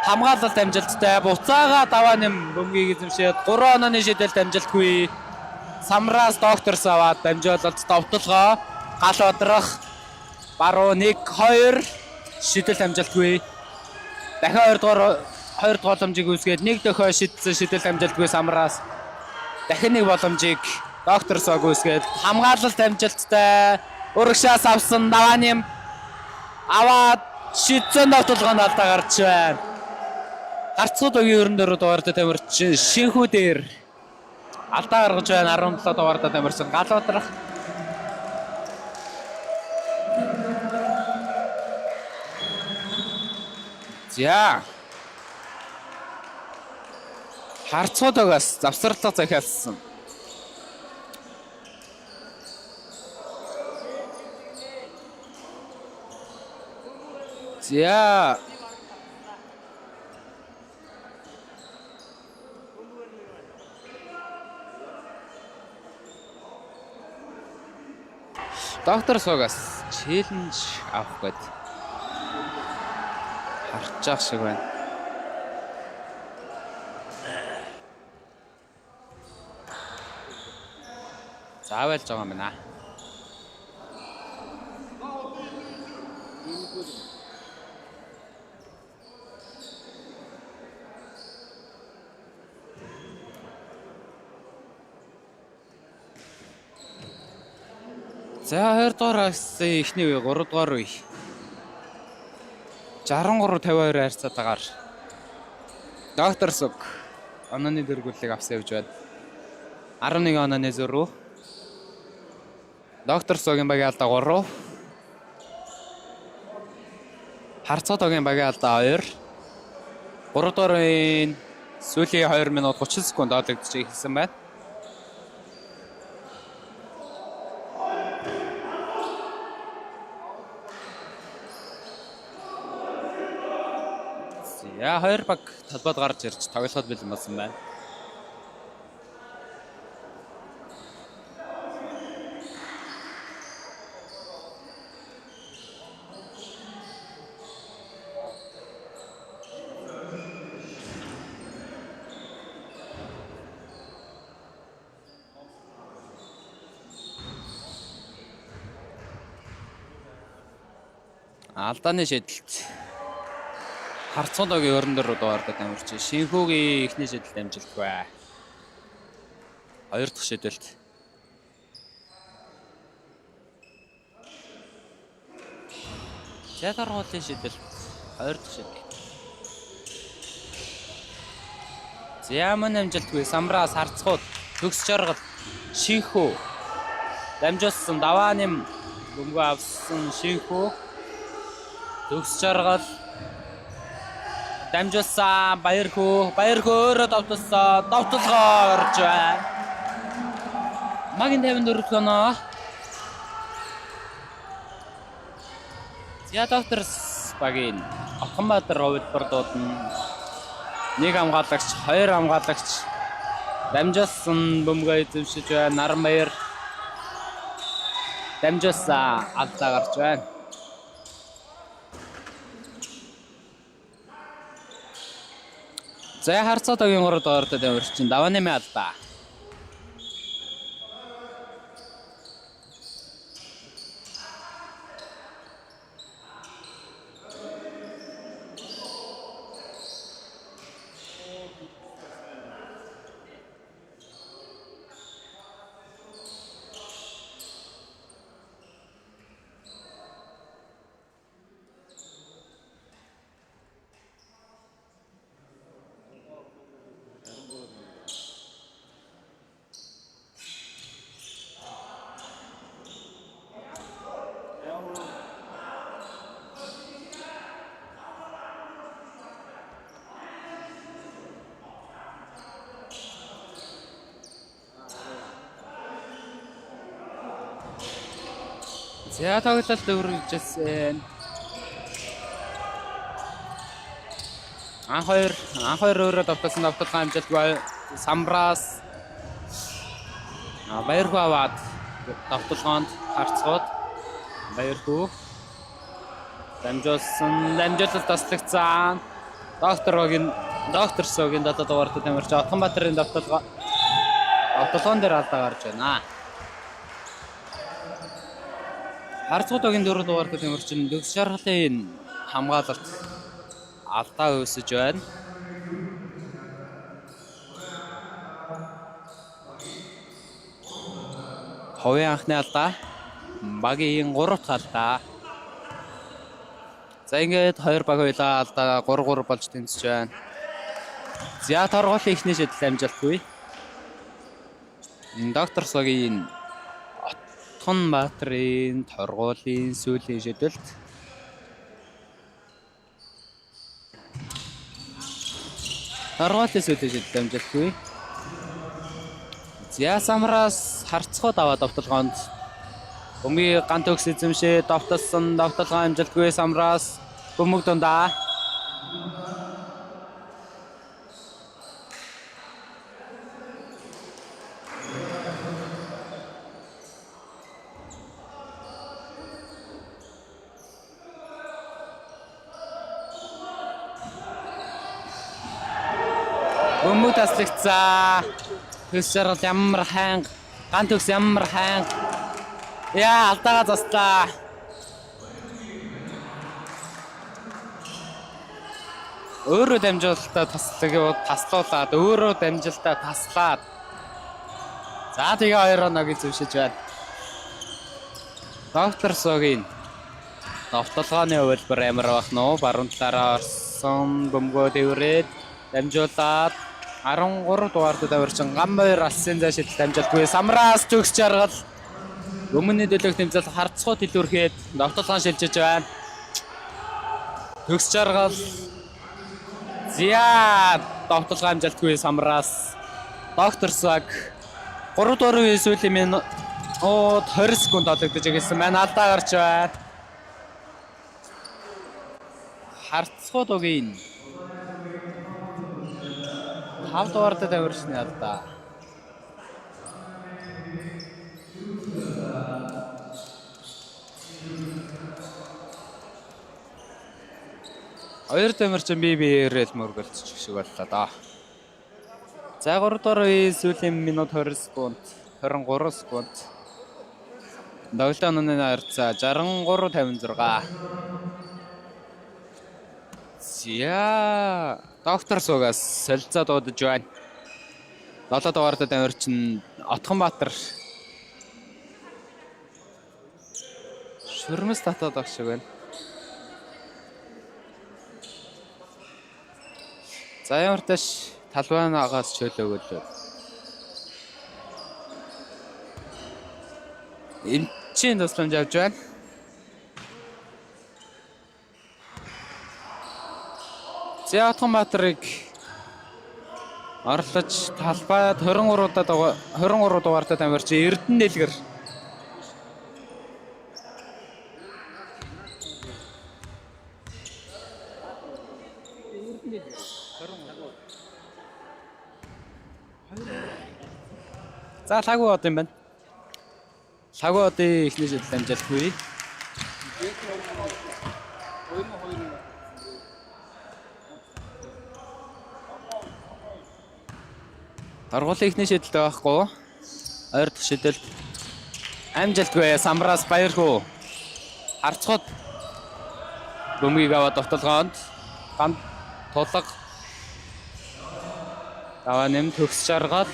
хамгаалалт амжилттай. Буцаага даваа нэм бөмбөгийг эзэмшээд 3 онооны шидэлт амжилтгүй. Самраас докторс аваад дамжуулалт довтолгоо гал бадрах баруун 1 2 шидэлт амжилтгүй. Дахин 2 дугаар боломжийг үүсгээд нэг дохио шидсэн шидэлт амжилтгүй самраас дахин нэг боломжийг доктор сог үүсгээд хамгаалалт амжилттай урагшаас авсан даваа нэм аваад шидсэн довтолгоонд алдаа гарч байна. Гарцууд өгийн 94 дугаартай тамирч Шинхүү дээр алдаа гаргаж байна 17 дугаартай тамирчин Галбадрах. За. Харцуудагаас завсарлага захиалсан. За. Доктор Сугас челленж авах гээд харж байгаа шиг байна. Заавалж байгаа юм байна. За 2 дугаар хагасны эхний үе 3 дугаар үе. 63 52 харьцаатайгаар Доктор Суг онооны дөргүүллийг авсан явж байна. 11 онооны зөрүү. Доктор Сугийн багийн алдаа 3. Харцаатогийн багийн алдаа 2. 3 дугаар үеийн сүүлийн 2 минут 30 секунд тоологдож эхэлсэн байна. За хоёр баг талбайд гарч ирж тоглоход бэлэн болсон байна. Алдааны шийдэлт Харцуудогийн 94 дугаард тамирч Шинхүүгийн эхний шийдэлт амжилтгүй. Хоёр дахь шийдэлт. Зайлгаргуулын шийдэлт. Хоёр дахь шийдэлт. Зяман амжилтгүй самраас харцгууд төгс жаргал Шинхүү дамжуулсан даваа нэм бөмбөгөө авсан Шинхүү төгс жаргал дамжуулсан Баярхүү Баярхүү өөрөө довтолсон довтолгоо орж байна. Магийн 54 дэх оноо. За докторс багийн Отгонбаатар хувилбар дуудана. Нэг хамгаалагч, хоёр хамгаалагч дамжуулсан бөмбөгөө эзэмшиж байна. Наран баяр дамжуулсан алдаа гарч байна. За харцаа догийн 3 дугаартай тамирчин даваа 8 алдаа. За тоглолт өргөжсэн. Анх хоёр өөрөө довтолсон довтолгоо амжилтгүй самбраас баярхуу аваад довтолгоонд харцгууд баярхуу дамжуулсан дамжуулалт таслагдсан. Доктор Согийн 7 дугаартай тамирч Отгонбаатарын довтолгоо довтолгоон дээр алдаа гарч байна. Харцгуудын 4 дугаартай тамирчин төгс шаргалын хамгаалалт алдаа үүсэж байна. Хувийн анхны алдаа, багийн 3 дахь алдаа. За ингээд хоёр баг хоёлаа алдаа 3-3 болж тэнцэж байна. За торгуулийн эхний шийдэл амжилтгүй. Доктор Согийн Отгонбаатарын торгуулийн сүүлийн шидэлт. Торгуулийн сүүлийн шидэлт амжилтгүй. За самраас харцгууд аваад довтолгоонд бөмбөгийн ган төгс эзэмшээ довтолсон довтолгоо амжилтгүй самраас бөмбөг дундаа. Бөмбөг таслагдсан. Төгс жаргал ямар хайнга. Ган төгс ямар хайнга. Яа, алдаагаа заслаа. Өөрөө дамжуулалтаа таслаг таслуулад өөрөө дамжилтаа таслаад. За тэгээ хоёр оног эзэмшиж байна. Доктор Согийн довтолгооны хувилбар амар байх нь уу? Баруун талаараа орсон бөмбөгөө дэврээд дамжуулаад 13 дугаартай тамирчин гам хоёр алсын зай шидэлт амжилтгүй. Самраас төгс жаргал өмнөний төлөөх тэмцээл харцгуу төлөвлөхэд довтолгоон шилжиж байна. Төгс жаргал зя довтолгоо амжилтгүй самраас доктор Саг 3 дугаар үеийн сүүлийн минут 20 секунд олгодож ирсэн байна. Алдаа гарч байна. Харцгуу дугийн 5 дугаартай тамирчны алдаа. Хоёр тамирчин бие биеэрээ л мөргөлдчих шиг боллоо доо. За 3 дугаар үеийн сүүлийн минут 20 секунд, 23 секунд. Тоглоом оны харьцаа 63-56. За доктор Сугаас солилцоо дуудаж байна. 7 дугаартай тамирчин Отгонбаатар шүрмэс татаад байх шиг байна. За ямар тааш талбайнаагаас чөлөөгөлөө. Эмчийн тусламж авч байна. За Отгонбаатарыг орлож талбайд 23 удаа 23 дугаартай тамирчин Эрдэнэ дэлгэр За лагуу од юм байна. Лагуу одын эхний шийдэл амжилтгүй. Торгуулийн эхний шидэлт байхгүй. Хоёр дахь шидэлт амжилтгүй. Самбраас Баярхүү. Харцхууд бөмбөгийг аваад довтолгоонд гам тулга даваа нэм төгс жаргал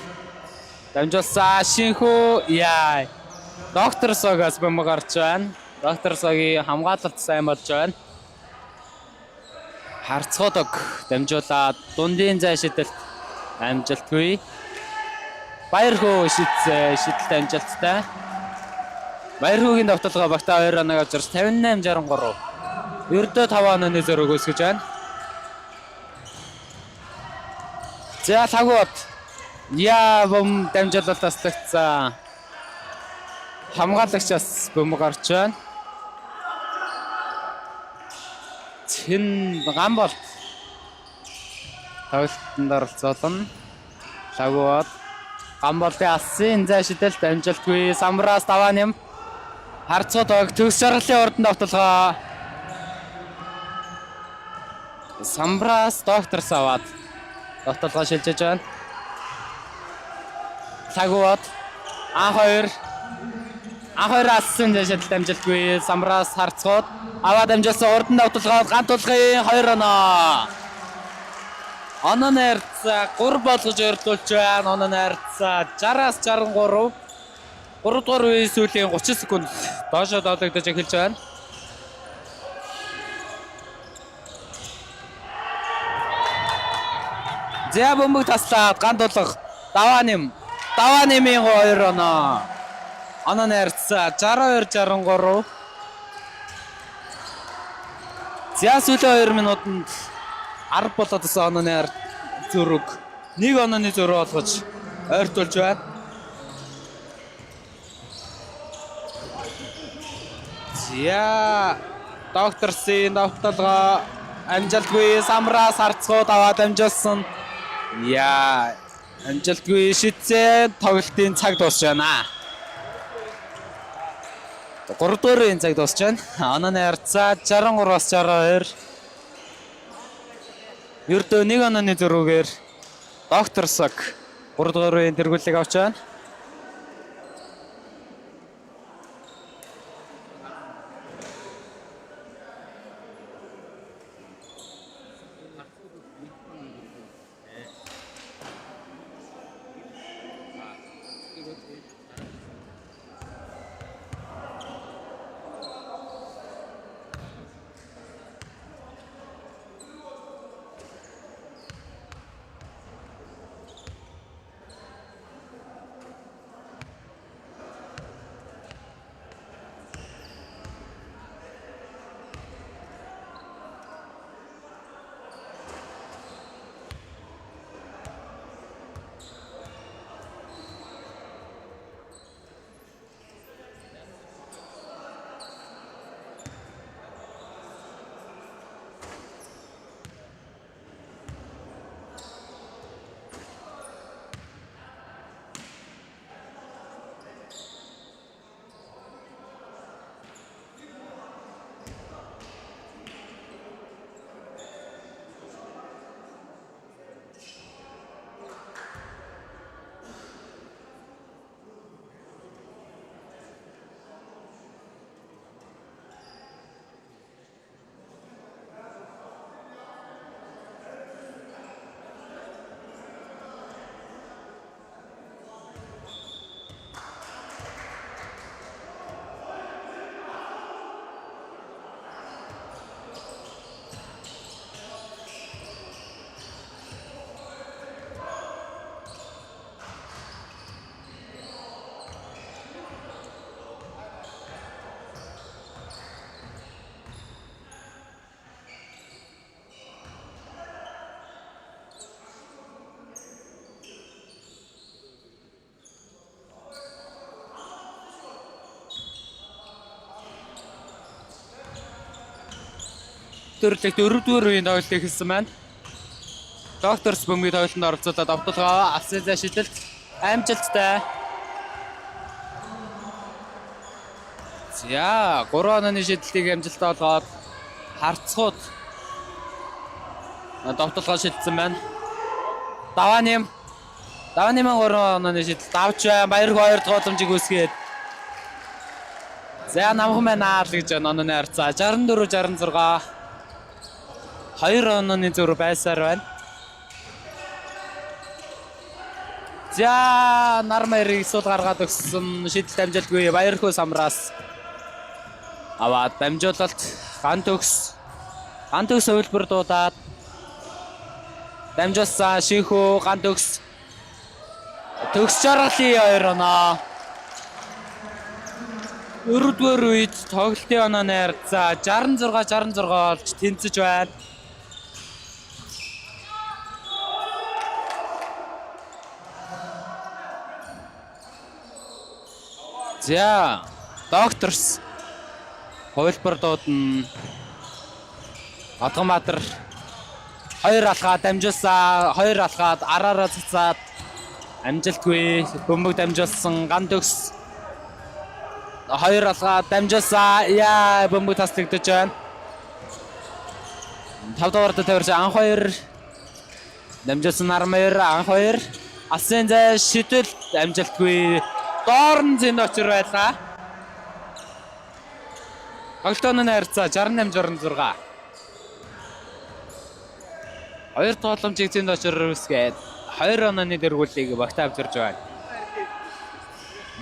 дамжуулсан. Шинхүү яа. Доктор Согоос бөмбөг гарч байна. Доктор Согийн хамгаалалт сайн болж байна. Харцгуудаг дамжуулаад дундын зай шидэлт амжилтгүй. Баярхүү шидсэн. Шидэлт амжилттай. Баярхүүгийн довтолгоо багтаа 2 оног авч 58 63. Ердөө 5 онооны зөрүүг үүсгэж байна. За лагууд. Яа бом дамжуулалт таслагдсан. Хамгаалагчаас бөмбөг гарч байна. Чин гам болт. Тоглолтод оролцоолно. Лагууд гам болтын алсын зай шидэлт амжилтгүй. Самбраас даваа нэм. Харцууд баг төгс жаргалын урдан довтолгоо. Самбраас докторс аваад довтолгоо шилжиж байна. Лагууд А2 А2 алсын зай шидэлт амжилтгүй. Самбраас харцууд аваад амжилтсан урдан довтолгоо ган тулгын 2 оноо. Оноо найрцаа 3 болгож ойртуулж байна. Оноо найрцаа 60-аас 63. 3 дугаар үеийн сүүлийн 30 секунд доошоо доологдож эхэлж байна. За бөмбөг таслаад ган тулга даваа нэм. Даваа нэмийн 2 оноо. Оноо найрцаа 62 63. За сүүлийн 2 минутанд 10 болоод өсөн онооны зөрүүг нэг онооны зөрүү олгож ойртуулж байна. За докторсын довтолгоо амжилтгүй самраас харцгууд аваад амжилсан. Яа амжилтгүй шидсэн тоглолтын цаг дуусч байна. 3 дугаар үеийн цаг дуусч байна. Онооны харьцаа 63-аас 62. Ердөө нэг онооны зөрүүгээр доктор Сог 3 дугаар үеийн тэргүүллийг авч байна. Төрлөх дөрөвдүгээр үеийн тоглолт эхэлсэн байна. Докторс бөмбөгийн тоглолтод оролцуулаад довтолгоо алсын зай шидэлт амжилттай. За 3 онооны шидэлтийг амжилттай болгоод харцгууд довтолгоо шилжсэн байна. Даваа нэм. Давны маань 3 онооны шидэлт авч байна. Баярх 2 дахь боломжийг үүсгээд. За намхан байна л гэж онооны харьцаа 64 66 2 онооны зүр байсаар байна. За нар маярыг сул гаргаад өгсөн шидэлт амжилтгүй Баярхүү самраас аваад дамжуулалт ган төгс ган төгс хувилбар дуудаад дамжуулсан шинхүү ган төгс төгс жаргалын хоёр оноо. Дөрөвдүгээр үед тоглолтын онооны харьцаа 66 66 болж тэнцэж байна. За, докторс хувилбар дуудана. Адганбаатар хоёр алхаад дамжуулсан, хоёр алхаад араараа цацаад амжилтгүй бөмбөг дамжуулсан ган төгс хоёр алхаад дамжуулсан. Яа, бөмбөг таслагдаж байна. 5 дугаард тавирч анх хоёр дамжуулсан Нармаяр анх хоёр алсын зай шидэл амжилтгүй. Доор нь зэнд очир байлаа. Тоглолтын харьцаа 68 66. Хоёр тогломжийг зэнд очир үүсгээд хоёр онооны дэргүүлийг багтаа авчирж байна.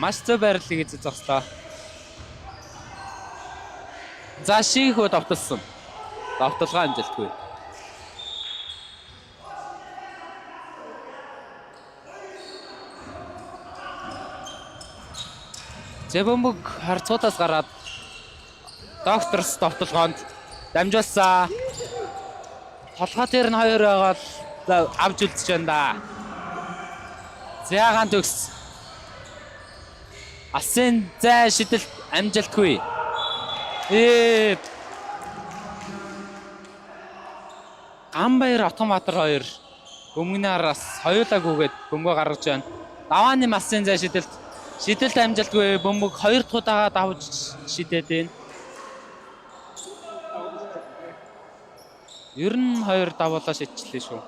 Маш зөв байрлалыг эзэж зогслоо. За шийхөө довтолсон. Довтолгоо амжилтгүй. Зэбөмбөг харцуудаас гараад докторс довтолгоонд дамжуулсан. Толгой дээр нь хоёр байгаа л авч үлдэж байна да. Зягаан төгс. Алсын зай шидэлт амжилтгүй. Ээ. Ганбаяр Отгонбаатар хоёр бөмбөгний араас хоёулаа гүгээд бөмбөгөө гаргаж байна. Давааны алсын зай шидэлт шидэлт амжилтгүй бөмбөг хоёр дахь удаага давж шидээд байна. Ер нь хоёр давуулаа шидчихлээ шүү.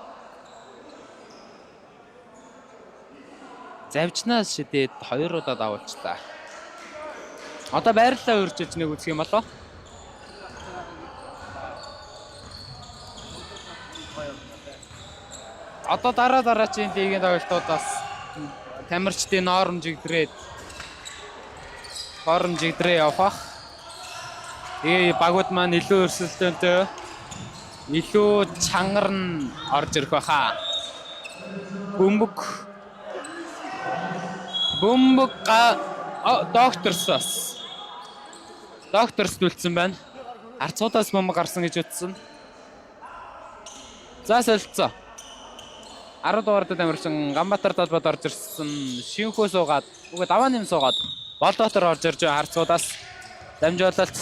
Завжнаас шидээд хоёр удаа давуулчлаа. Одоо байрлалаа өөрчилж нэг үзэх юм болов? Одоо дараа дараачийн лигийн тоглолтуудаас тамирчдын норм жигдрээд норм жигдрээ явах бах. Тэгээ багууд маань илүү өрсөлдөөнтэй илүү чангар нь орж ирэх байхаа. Бөмбөг бөмбөг докторсоос докторс нүлдсэн байна. Арцуудаас бөмбөг гарсан гэж утсан. За солилцоо. 10 дугаард тамирчин Ганбаатар талбайд орж ирсэн. Шинхүү суугаад, үгүй даваа нэм суугаад Болдоотор орж ирж байгаа харцуудаас дамжуулалт.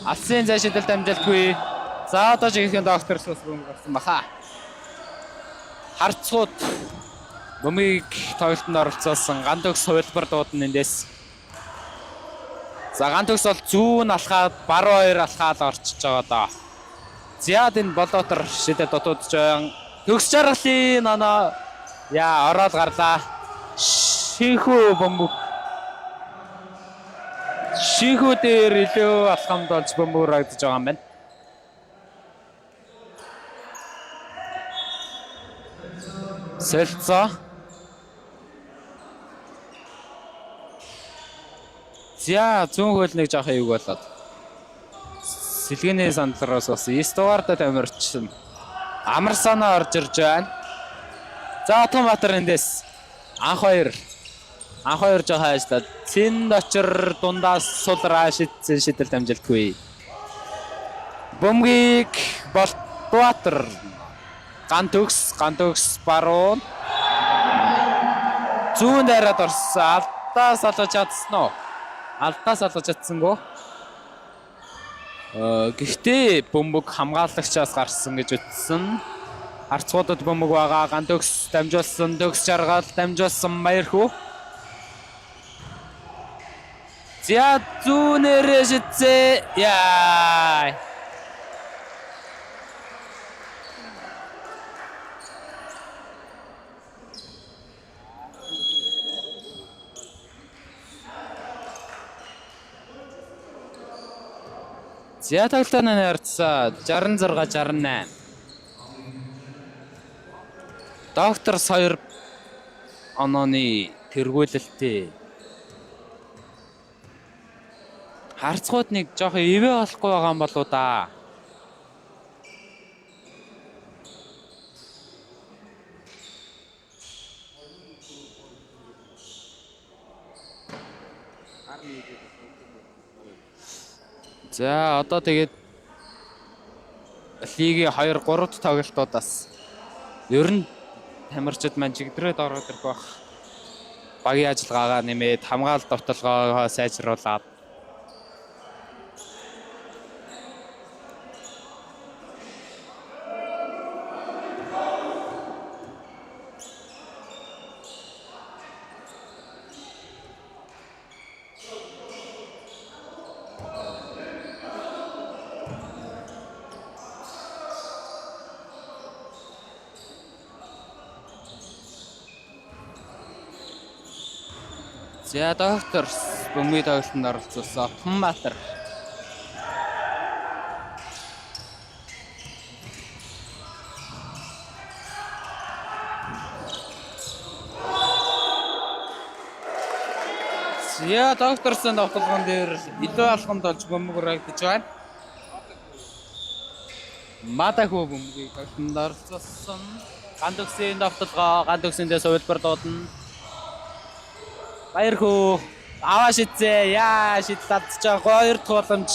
Алсын зай шидэлт амжилтгүй. За одоо жинхэнэ доктор сус бөмбөг гарсан баха. Харцууд бөмбөгийг тоглолтод оролцоосон ган төгс хувилбар дуудана эндээс. За ган төгс бол зүүн алхаад баруун хоёр алхаад орчиж байгаа доо. Зяад энэ Болоотор шидэ дутуудж байгаа. Төгс жаргалын оноо яа ороод гарлаа. Шинхүү бөмбөг. Шинхүү дээр илүү алхамд болж бөмбөг рагдж байгаа юм байна. Солилцоо. За зүүн хөл нэг жоох юг болоод. Сэлгээний сандал руу суусан. 9 дугаартай тамирчин амар санаа орж ирж байна. За Отгонбаатар эндээс анх хоёр анх хоёр жоох ажиллаад цэнд очир дундаас сулраа шидсэн шидэлт амжилтгүй. Бөмбөгийг Болтбаатар ган төгс ган төгс баруун зүүн дайраад орсон. Алдаас олж чадсан уу? Алдаас олж чадсангүй. Гэхдээ бөмбөг хамгаалагчаас гарсан гэж үтсэн. Харцгуудад бөмбөг байгаа. Ган төгс дамжуулсан, төгс жаргал дамжуулсан Баярхүү. За зүүнээрээ шидсээ. Яа. За тоглолтын харьцаа 66 68. Доктор 2 онооны тэргүүлэлтээ. Харцгууд нэг жоохон ивэ болохгүй байгаа юм болоо да. За одоо тэгээд лигийн 2 3 дахь тоглолтуудаас ер нь тамирчид маань чигдрээд ороод ирэх бах. Багийн ажиллагаагаа нэмээд хамгаалалт довтолгоогоо сайжруулад За доктор бөмбөгийн тоглолтод оролцуулсан Отхонбаатар. За докторсын довтолгоон дээр илүү алхамд олж бөмбөг урагдж байна. Мадахүү бөмбөгийг тоглолтод оролцуулсан. Ганд өгсөн довтолгоо, ганд өгсөндөө хувилбар дуудана. Баярхүү. Аваа шидзээ. Яа шидэл алдчихаа. Хоёр дахь боломж.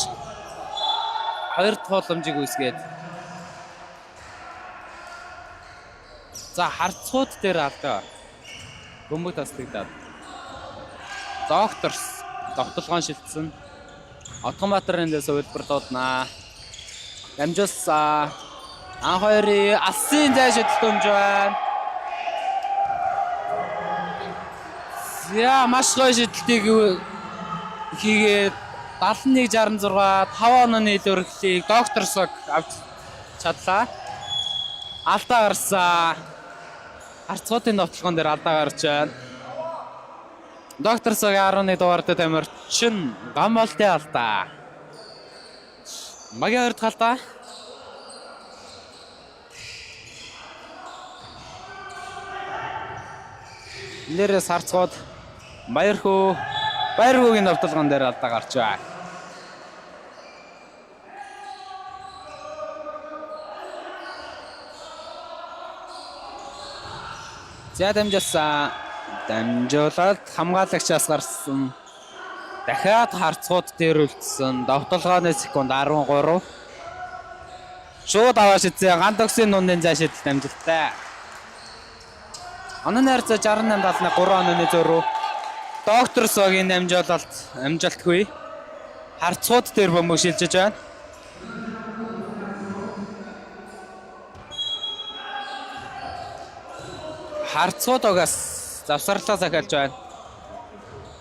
Хоёр дахь боломжийг үүсгээд. За харцгууд дээр алдаа. Бөмбөг таслагдаад. Докторс довтолгоон шилжсэн. Отгонбаатар эндээс хувилбар дууднаа. Дамжуулсан. Ан хоёрын алсын зай шидэлт өмж байна. За маш гоё шидэлтийг хийгээд 71 66 5 онооны илүүрхлийг доктор сог авч чадлаа. Алдаа гарсан. Харцгуудын довтолгоон дээр алдаа гарч байна. Доктор сог 11 дугаартай тамирчин Гамболтын алдаа. Багийн хоёр дахь алдаа. Нэрээс харцгууд Баярхүү Баярхүүгийн довтолгоон дээр алдаа гарч байна. За дамжуулсан. Дамжуулаад хамгаалагчаас гарсан. Дахиад харцгууд дээр үлдсэн. Довтолгооны секунд 13. Шууд аваа шидсэн. Ганд өгсөн нундын зай шидэлт амжилттай. Онооны харьцаа 68 71 3 онооны зөрүү. Доктор Согийн дамжуулалт амжилтгүй. Харцгууд дээр бөмбөг шилжиж байна. Харцгууд огоос завсарлаа захиалж байна.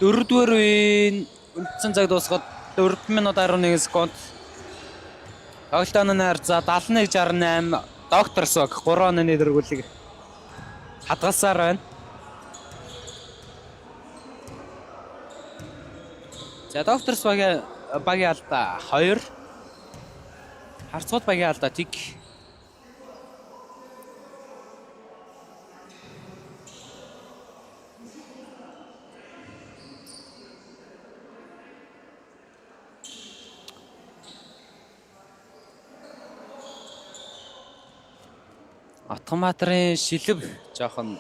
Дөрөвдүгээр үеийн үлдсэн цаг дуусгаад 4 минут 11 секунд. Тоглолтын харьцаа 71 68 Доктор Сог 3 онооны дөрвөлийг хадгалсаар байна. За Доктор Багийн багийн алдаа 2. Харцгууд багийн алдаа 1. Отгонбаатарын шилэв жоохон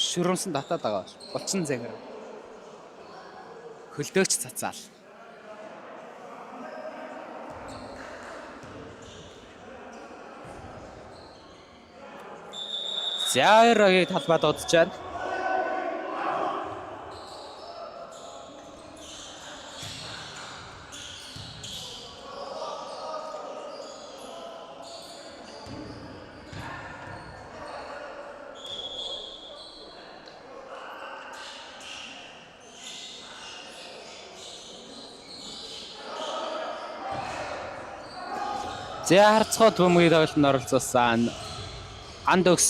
шүрэмсэн татаад байгаа. Булчин зангар. Хөлдөөгч цацаал. За хоёр багийг талбай дуудаж байна. За харцгууд бөмбөгийн тоглолтод оролцуулсан. Ганд өгс.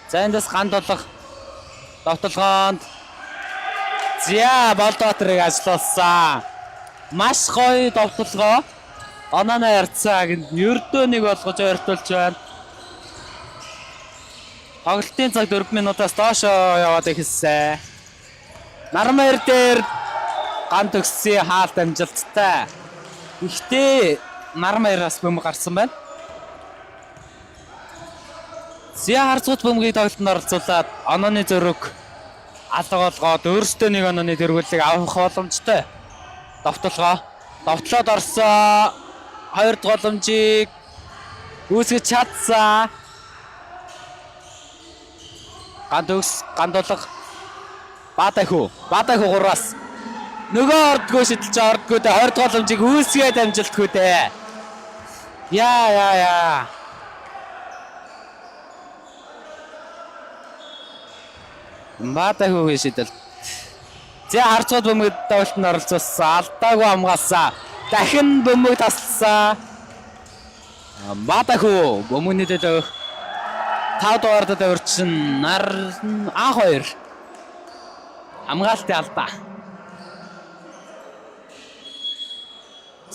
За эндээс ганд болох довтолгоонд За Болдотрыг ажилуулсан. Маш гоё довтолгоо. Онооны харьцааг ердөө нэг болгож ойртуулж байна. Тоглолтын цаг 4 минутаас доошоо яваад эхэлсэн. Нармаяр дээр ган төгссөн хаалт амжилттай. Гэхдээ Нармаяраас бөмбөг гарсан байна. Зя харцууд бөмбөгийг тоглолтод оролцуулаад онооны зөрөг алга болгоод өөрсдөө нэг онооны тэргүүллийг авах боломжтой. Довтолгоо. Довтлоод орсон. Хоёр дахь боломжийг үүсгэж чадсан. Ган төгс, ган дулга. Баатайхүү. Баатайхүү гураас. Нөгөө ордгоо шидэлж ордгоо дээ. Хоёр дахь боломжийг үүсгээд амжилтгүй дээ. Яа яа яа. Баатайхүүгийн шидэлт. За харцууд бөмбөг тоглолтод оролцуулсан. Алдаагүй хамгаалсан. Дахин бөмбөг тасласан. Баатайхүү бөмбөгний төлөөх 5 дугаартад авирчин нар анх хоёр хамгаалтын алдаа.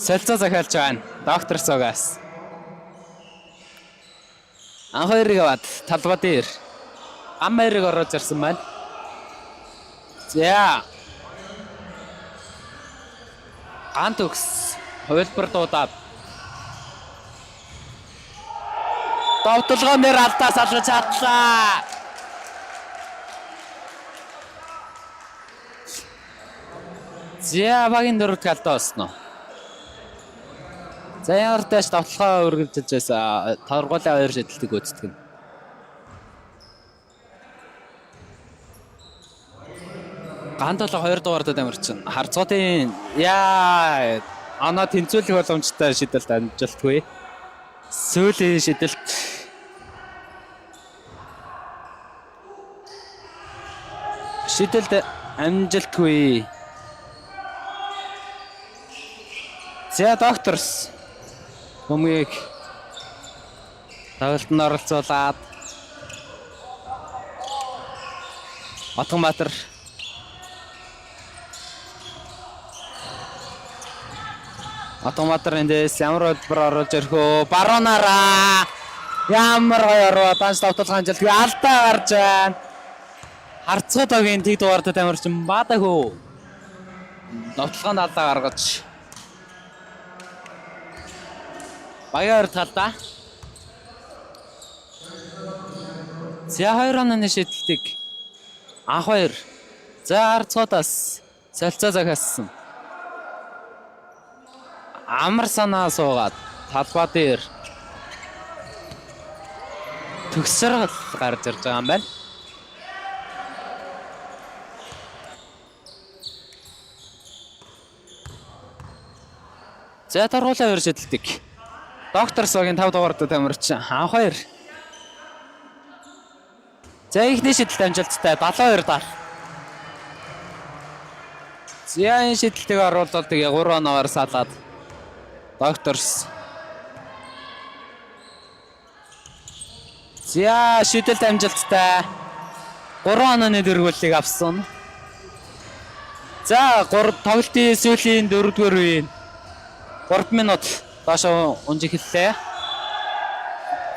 Солилцоо захиалж байна. Доктор Согаас. Анх хоёрыг аваад талбай дээр ам хоёрыг оруулж ирсэн байна. За. Ган төгс хувилбар дуудаад довтолгоон дээр алдаа салгаж чадлаа. За багийн дөрөвт алдаа болсон уу? За ямар тааш довтлогоо үргэлжилж байсан. Торгуулийн хоёр шидэлтийг гүйцэтгэв. Ган толго 2 дугаартад амарчин. Харцгоотын яа оноо тэнцвүүлэх боломжтой шидэлт амжилтгүй. Сүүлийн шидэлт шидэлт амжилтгүй. За докторс бөмбөгийг тоглолтод оролцуулаад Отгонбаатар Отгонбаатар эндээс ямар хөтөлбөр оруулж ирэх вэ? Баруунаараа ямар гоё ороо данч довтолгоо амжилтгүй алдаа гарч байна. Харцгуу тогийн тэг дугаартад амарчин баадагөө. Довтолгоонд алдаа гаргаж багийн хоёр талдаа. За хоёр онооны шидэлтийг анх хоёр. За харцгуудаас солилцоо захиалсан. Амар санаа суугаад талбай дээр төгсөргөл гарч ирж байгаа юм байна. За торгуулаа хоёр шидэлтийг. Доктор Согийн 5 дугаард тамирчин анх хоёр. За эхний шидэлт амжилттай 72 70. За энэ шидэлтийг оруулаад тэгээ 3 оноогоор салаад Докторс. За шидэлт амжилттай. 3 онооны дөрвөлийг авсан. За 3 тоглолтын сүүлийн 4-р үеийн 3 минут доошоо унж эхэллээ.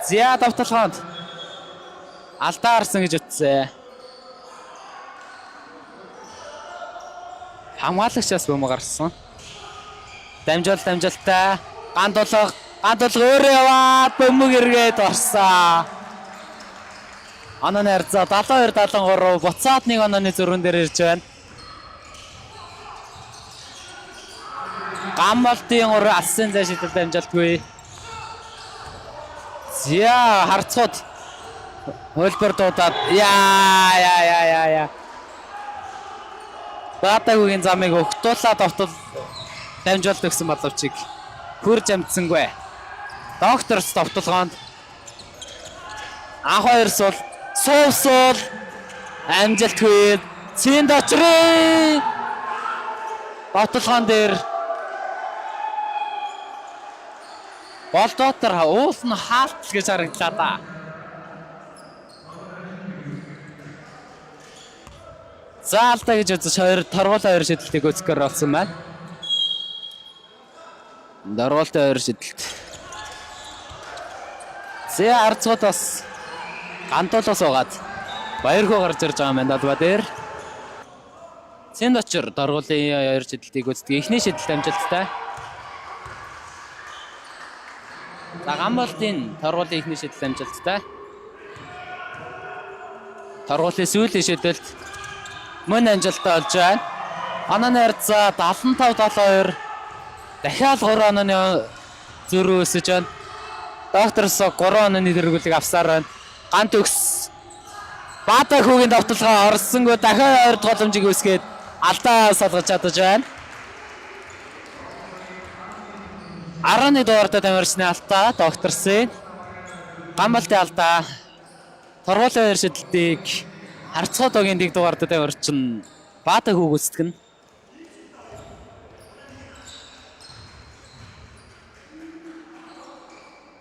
За давталгаанд алдаа гарсан гэж үтсэ. Хамгаалагчаас бөмбөг гарсан. Дамжуулалт амжилттай. Ган дулга өөрөө яваад бөмбөг эргээд орсон. Онооны харьцаа 72 73 буцаад нэг онооны зөрүүн дээр ирж байна. Гамбалтын гур алсын зай шидэлт амжилтгүй. За харцгууд хөлбөр дуудаад яа яа яа яа яа. Баатагүйн замыг өгтуулаад довтол дамжуулт өгсөн боловч хурж амтсангүй. Докторс довтолгоонд анх хоёр сул суув сул амжилтгүй цэнд очрын довтолгоон дээр Болдоотор уул нь хаалтл гэж харагдлаа да. За алдаа гэж үзэж хоёр торгуулаа хоёр шидэлтийг гүйцэтгэр болсон байна. Доргоолтын хоёр шидэлт. Зэ арцгууд бас гантуулаас угаад баярхуу гарч ирж байгаа юм байна далбаа дээр. Цэнд очир доргуулын хоёр шидэлтийг гүйцэтгэх. Эхний шидэлт амжилттай. За Гамболтын торгуулийн эхний шидэлт амжилттай. Торгуулийн сүүлийн шидэлт мөн амжилттай болж байна. Анааны харьцаа 75 72 дахиад 3 онооны зөрүү өсөж байна. Доктор Со 3 онооны тэргүүлэг авсаар байна. Ган төгс Баата хүүгийн давталгаа орсонгүй дахиад хоёр дахь боломжийг үүсгээд алдаа салгаж чадаж байна. 11 дугаартай тамирчны алдаа доктор Сэн. Гамбалтын алдаа. Торгуулийн хоёр шидэлтийг харцгаа догийн 1 дугаартай тамирчин Баата хүү гүйцэтгэнэ.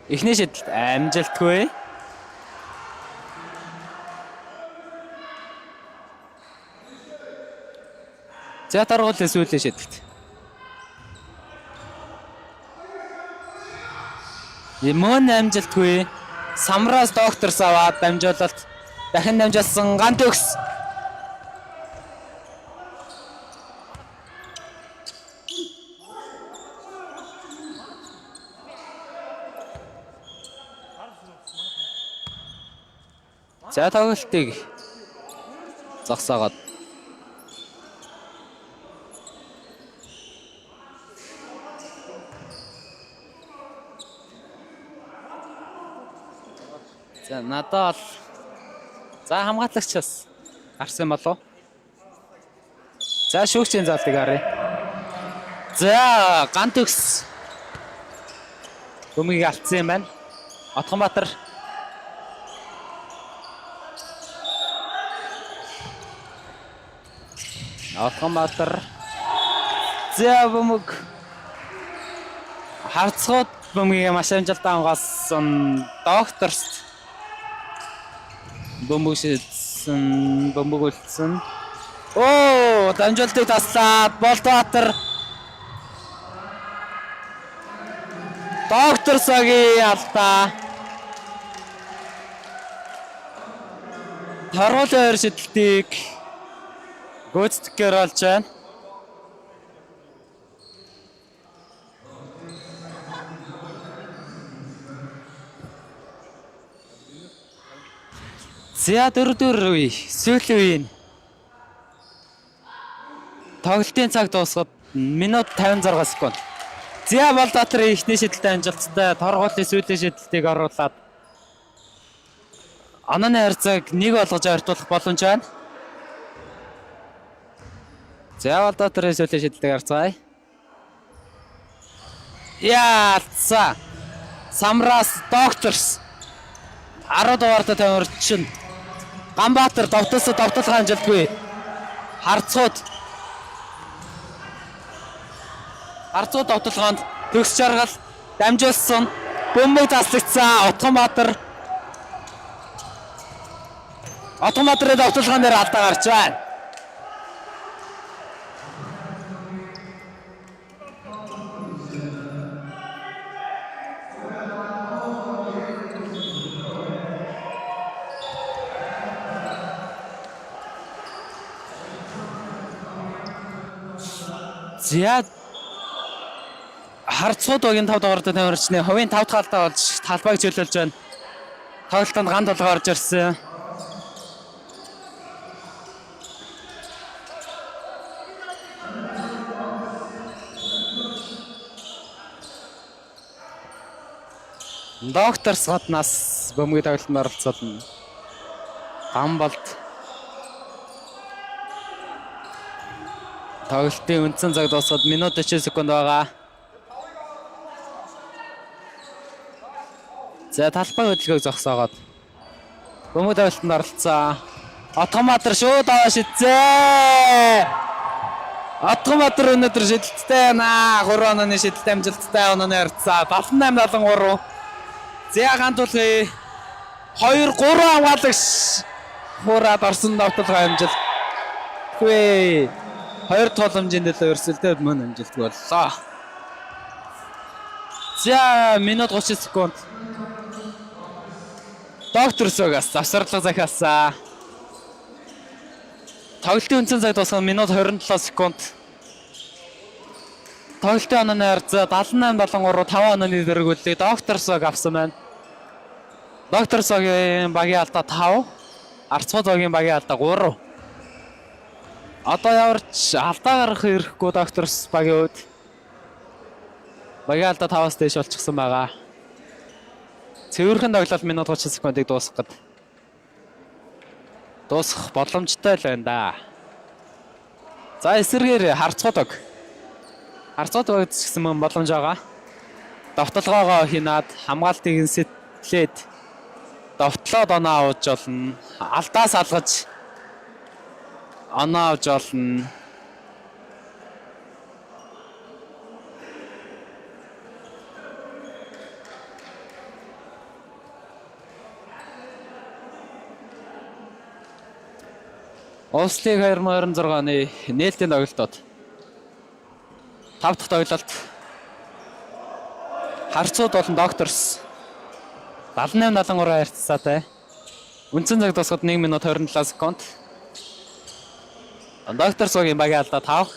Эхний шидэлт амжилтгүй. За торгуулийн сүүлийн шидэлт. Мөн амжилтгүй. Самраас докторс аваад дамжуулалт дахин дамжуулсан ган төгс. За тоглолтыг зогсоогоод За надад бол за хамгаалагч бас гарсан болов. За шүүгчийн заалтыг харъя. За ган төгс бөмбөгийг алдсан юм байна. Отгонбаатар Отгонбаатар за бөмбөг харцгууд бөмбөгийг маш амжилттай хамгаалсан докторст бөмбөг шидсэн, бөмбөг үлдсэн. Оо, дамжуултыг таслаад Болтбаатар Доктор Согийн алдаа. Торгуулийн хоёр шидэлтийг гүйцэтгэхээр болж байна. За дөрөвдүгээр үе, сүүлийн үе нь. Тоглолтын цаг дуусгаад минут 56 секунд. За Болдотрын эхний шидэлтэд амжилттай торгуулийн сүүлийн шидэлтийг оруулаад онооны харьцааг нэг болгож ойртуулах боломж байна. За Болдотрын сүүлийн шидэлтийг харцгаая. Яалцаа. Самраас Докторс 10 дугаартай тамирчин Ганбаатар довтолсо довтолгоо амжилтгүй. Харцууд Харцууд довтолгоонд төгс жаргал дамжуулсан. Бөмбөг таслагдсан Отгонбаатар Отгонбаатарын довтолгоон дээр алдаа гарч байна. За харцууд багийн 5 дугаартай тамирчны хувийн 5 дахь алдаа болж талбайг чөлөөлж байна. Тоглолтод ган толгой орж ирсэн. Доктор Соднаас бөмбөгийн тоглолтод оролцолно. Гамболд тоглолтын үндсэн цаг дуусаад минут 40 секунд байгаа. За талбай хөдөлгөөг зогсоогоод бөмбөг тоглолтод оролцсон. Отгонбаатар шууд аваа шидсэн. Отгонбаатар өнөөдөр шидэлттэй байна. 3 онооны шидэлт амжилттай онооны харьцаа 78 73. За гантуулгын 2 3 хамгаалагч хураад орсон довтолгоо амжилт. Хвээ. Хоёр тооламжийн төлөө өрсөлдөөд мөн амжилтгүй боллоо. За минут 30 секунд. Доктор Согаас завсарлага захиалсан. Тоглолтын үндсэн цаг дуусах нь минут 27 секунд. Тоглолтын онооны харьцаа 78 73 5 онооны дөргөлийг Доктор Сог авсан байна. Доктор Согийн багийн алдаа 5, Арцгуу зоогийн багийн алдаа 3. Одоо ямар ч алдаа гаргах эрхгүй Доктор багийн хувьд. Багийн алдаа 5-аас дээш болчихсон байгаа. Цэвэрхэн тоглолт минут 30 секундыг дуусгах гээд дуусгах боломжтой л байна да. За эсэргээр харцгуудаг. Харцгуудаг ч гэсэн мөн боломж байгаа. Довтлогоогоо хинаад хамгаалтыг нь сэтлээд довтлоод оноо авч болно. Алдаа салгаж оноо авч болно. Улс лиг 2026 оны нээлтийн тоглолтод 5 дахь тоглолт Харцууд болон Докторс 78 73 харьцаатай. Үндсэн цаг дуусахад 1 минут 27 секунд. Доктор Сугийн багийн алдаа 5.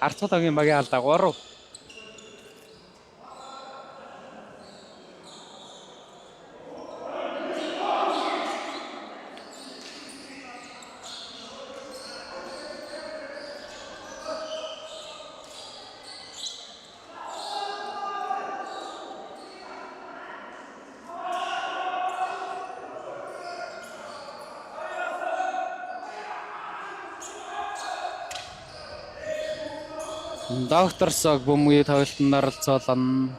Харцууд багийн багийн алдаа 3. Доктор Сог бөмбөгийн тоглолтод оролцоолно.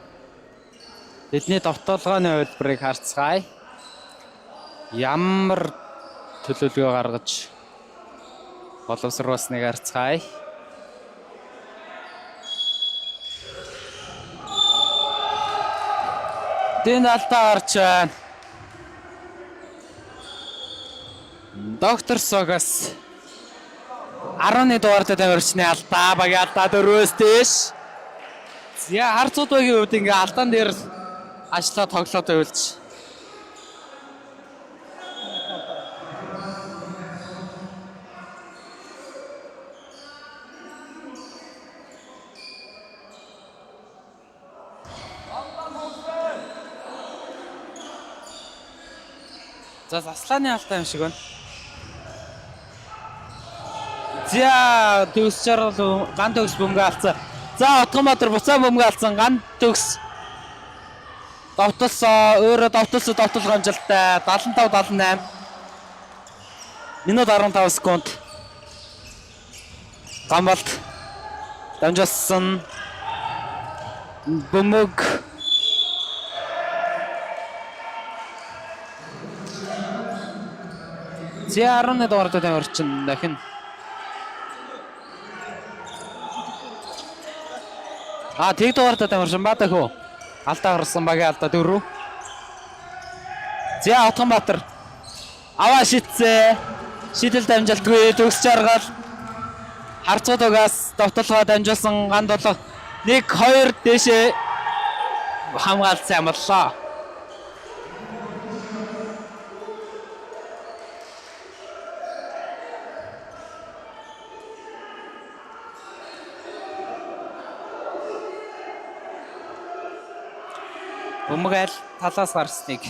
Тэдний довтолгооны хувилбарыг харцгаая. Ямар төлөвлөгөө гаргаж боловсруулсныг харцгаая. Тэнд алдаа гарч байна. Доктор Согоос 11 дугаартай тамирчны алдаа, багийн алдаа 4-өөс дээш. За харцууд багийн хувьд ингээ алдаан дээр ажиллаа тоглоод байвалж. За заслааны алдаа юм шиг байна. За төгс жаргал ган төгс бөмбөг алдсан. За Отгонбаатар буцаа бөмбөг алдсан. Ган төгс довтолсоо, өөрөө довтолсоо довтолго амжилттай 75 78. Минут 15 секунд. Гамбалт дамжуулсан. Бөмбөг За 11 дугаартай тамирчин дахин А тэг дугаартай тамирчин Баатахөө. Алдаа гарсан багийн алдаа 4. За Отгонбаатар аваа шитсээ. Шидэл дамжилтгүй төгс жаргал. Харцуудагаас довтолгоо дамжуулсан ган долоо 1 2 дээшээ хамгаалсан амллаа. Бөмбөг аль талаас гарсныг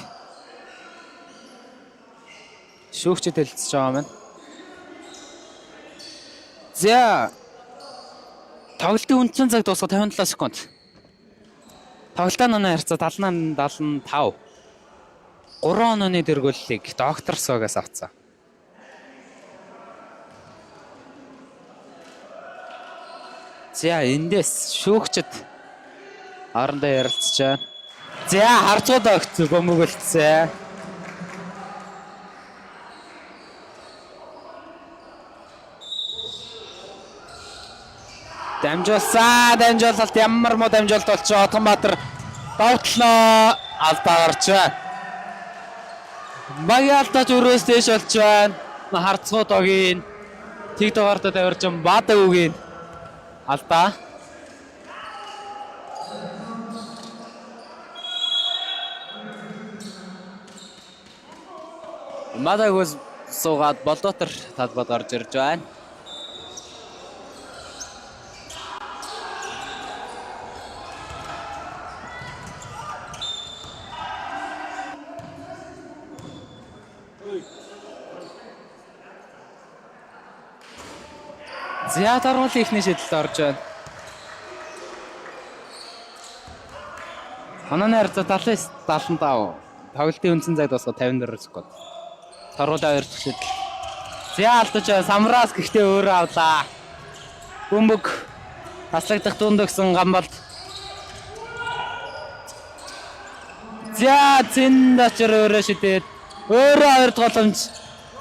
шүүгчэд хэлцэж байгаа юм байна. За тоглолтын үндсэн цаг дуусах 57 секунд. Тоглолтын онооны харьцаа 78 75. 3 онооны дөргөллийг Доктор Согоос авцсан. За эндээс шүүгчд хоорондоо ярилцж байна. За харцууд огт бөмбөг үлдсэн. Дамжуулсан. Дамжуулалт ямар муу дамжуулалт болчихоо. Отгонбаатар довтлоо. Алдаа гарч байна. Багийн алдаач өрөөс дээш болж байна. Харцгууд огийн тэг дугаартаа тавирчин Баатагүгийн алдаа. Мадаг суугаад Болдотор талбад орж ирж байна. За даргуулын эхний шидэлд орж байна. Хонооны харьцаа 79 75. Тоглолтын үндсэн цаг дуусгаад 54 секунд. Торгуулаа хоёр дахь шидэл. За алдаж байна. Самраас гэхдээ өөрөө авлаа. Бөмбөг таслагдах дунд өгсөн Гамбалд. За зэнд очир өөрөө шидээд өөрөө хоёр дахь боломж.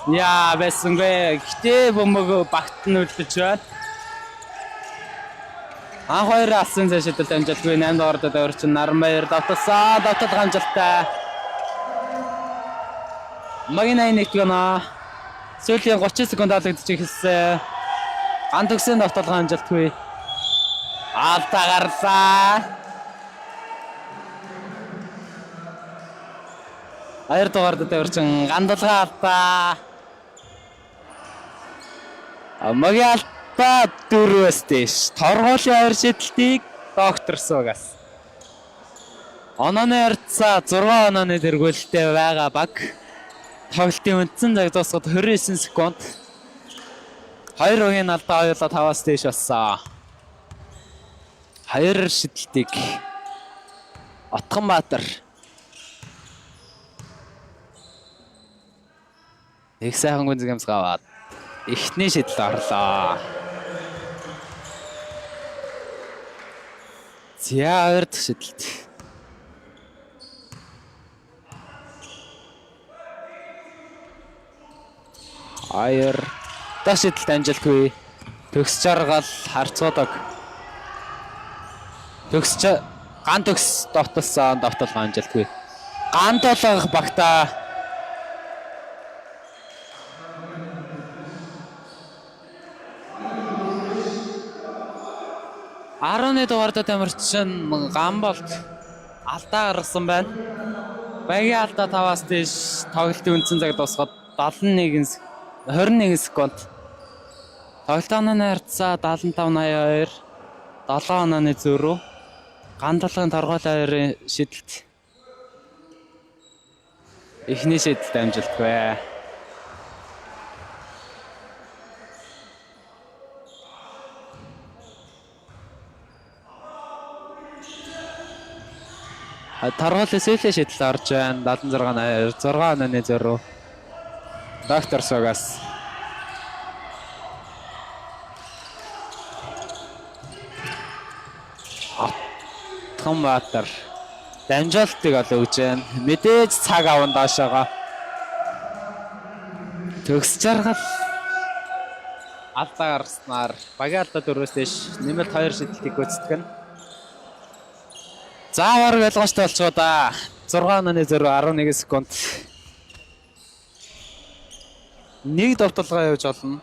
Яа байсангүй. Гэхдээ бөмбөг багт нь үлдэж байна. Анх хоёр алсын цай шидэлт амжилтгүй 8 дугаар дөрчин Наранбаяр давталсан. Давталга амжилттай. Магийн 81 гэнэ. Сүүлийн 30 секунд алдагдчих эхэлсэн. Ган төгсөн давталга амжилтгүй. Алдаа гарлаа. Хоёр дугаар дөрчин гандалгаа алдаа. Магийн алдаа дөрвөөс дээш. Торгуулийн хоёр шидэлтийг доктор Сугас. Онооны харьцаа 6 онооны дэргүүлэлтэй байгаа баг. Тоглолтын үндсэн цаг дуусгаад 29 секунд. Хоёр өгийн алдаа хоёулаа 5-аас дээш болсон. Хоёр шидэлтийг Отгонбаатар их сайхан гүнзгий гамсгаа аваад эхний шидэлд орлоо. За хоёр дахь шидэлт. Хоёр дахь шидэлт амжилтгүй. Төгс жаргал харцуудаг. Төгс ган төгс довтолсон довтолгоо амжилтгүй. Ган толгох багтаа Арван дугаардаа тамирчин Гамболт алдаа гаргасан байна. Багийн алдаа 5-аас дээш тоглолтын үндсэн цаг дуусгаад 71 21 секунд. Тоглолтын онооны харьцаа 75 82 7 онооны зөрүү. Ган толгойн торгуул хоёрын шидэлт. Эхний шидэлт амжилтгүй. Торгуулийн сүүлийн шидэлт орж байна. 76 82 6 онооны зөрүү. Доктор Сугас. Отгонбаатар дамжуултыг ол өгж байна. Мэдээж цаг аван доошоогоо. Төгс жаргал алдаа гаргаснаар багийн алдаа дөрвөөс дээш нэмэлт хоёр шидэлтийг гүйцэтгэх нь. За бараг ялгууштай болчихоо да. 6 онооны зөрүү 11 секунд. Нэг довтолгоо явж олно.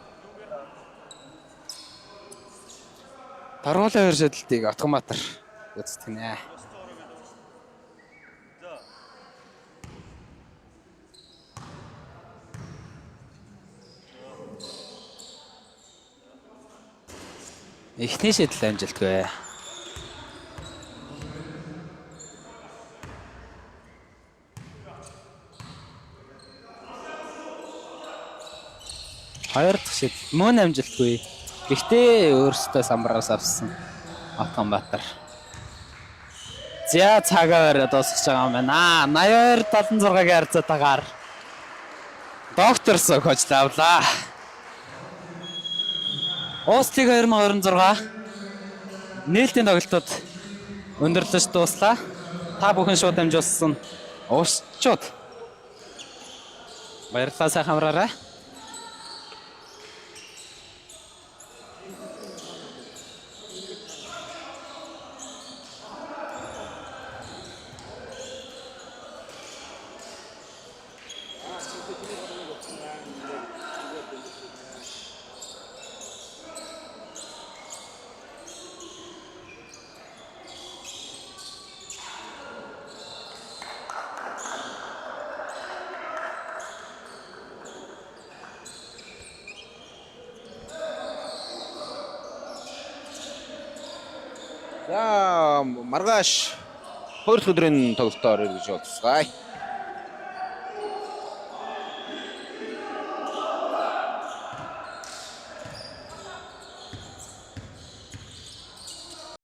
Торгуулийн хоёр шидэлтийг Отгонбаатар гүйцэтгэнэ. Эхний шидэл амжилтгүй. Хоёр дахь шидэл мөн амжилтгүй. Гэхдээ өөрсдөө самбараас авсан Отгонбаатар. За цагаар дуусгаж байгаа юм байна. 82 76-гийн харьцаатайгаар Доктор Сог хожил авлаа. Уус лиг 2026 нээлтийн тоглолтод өндөрлөж дууслаа. Та бүхэн шууд дамжуулсан уусчууд. Баярлалаа, сайхан амраарай. За, маргааш 2 дахь өдрийн тоглолтоор эргэж уулзцгаая.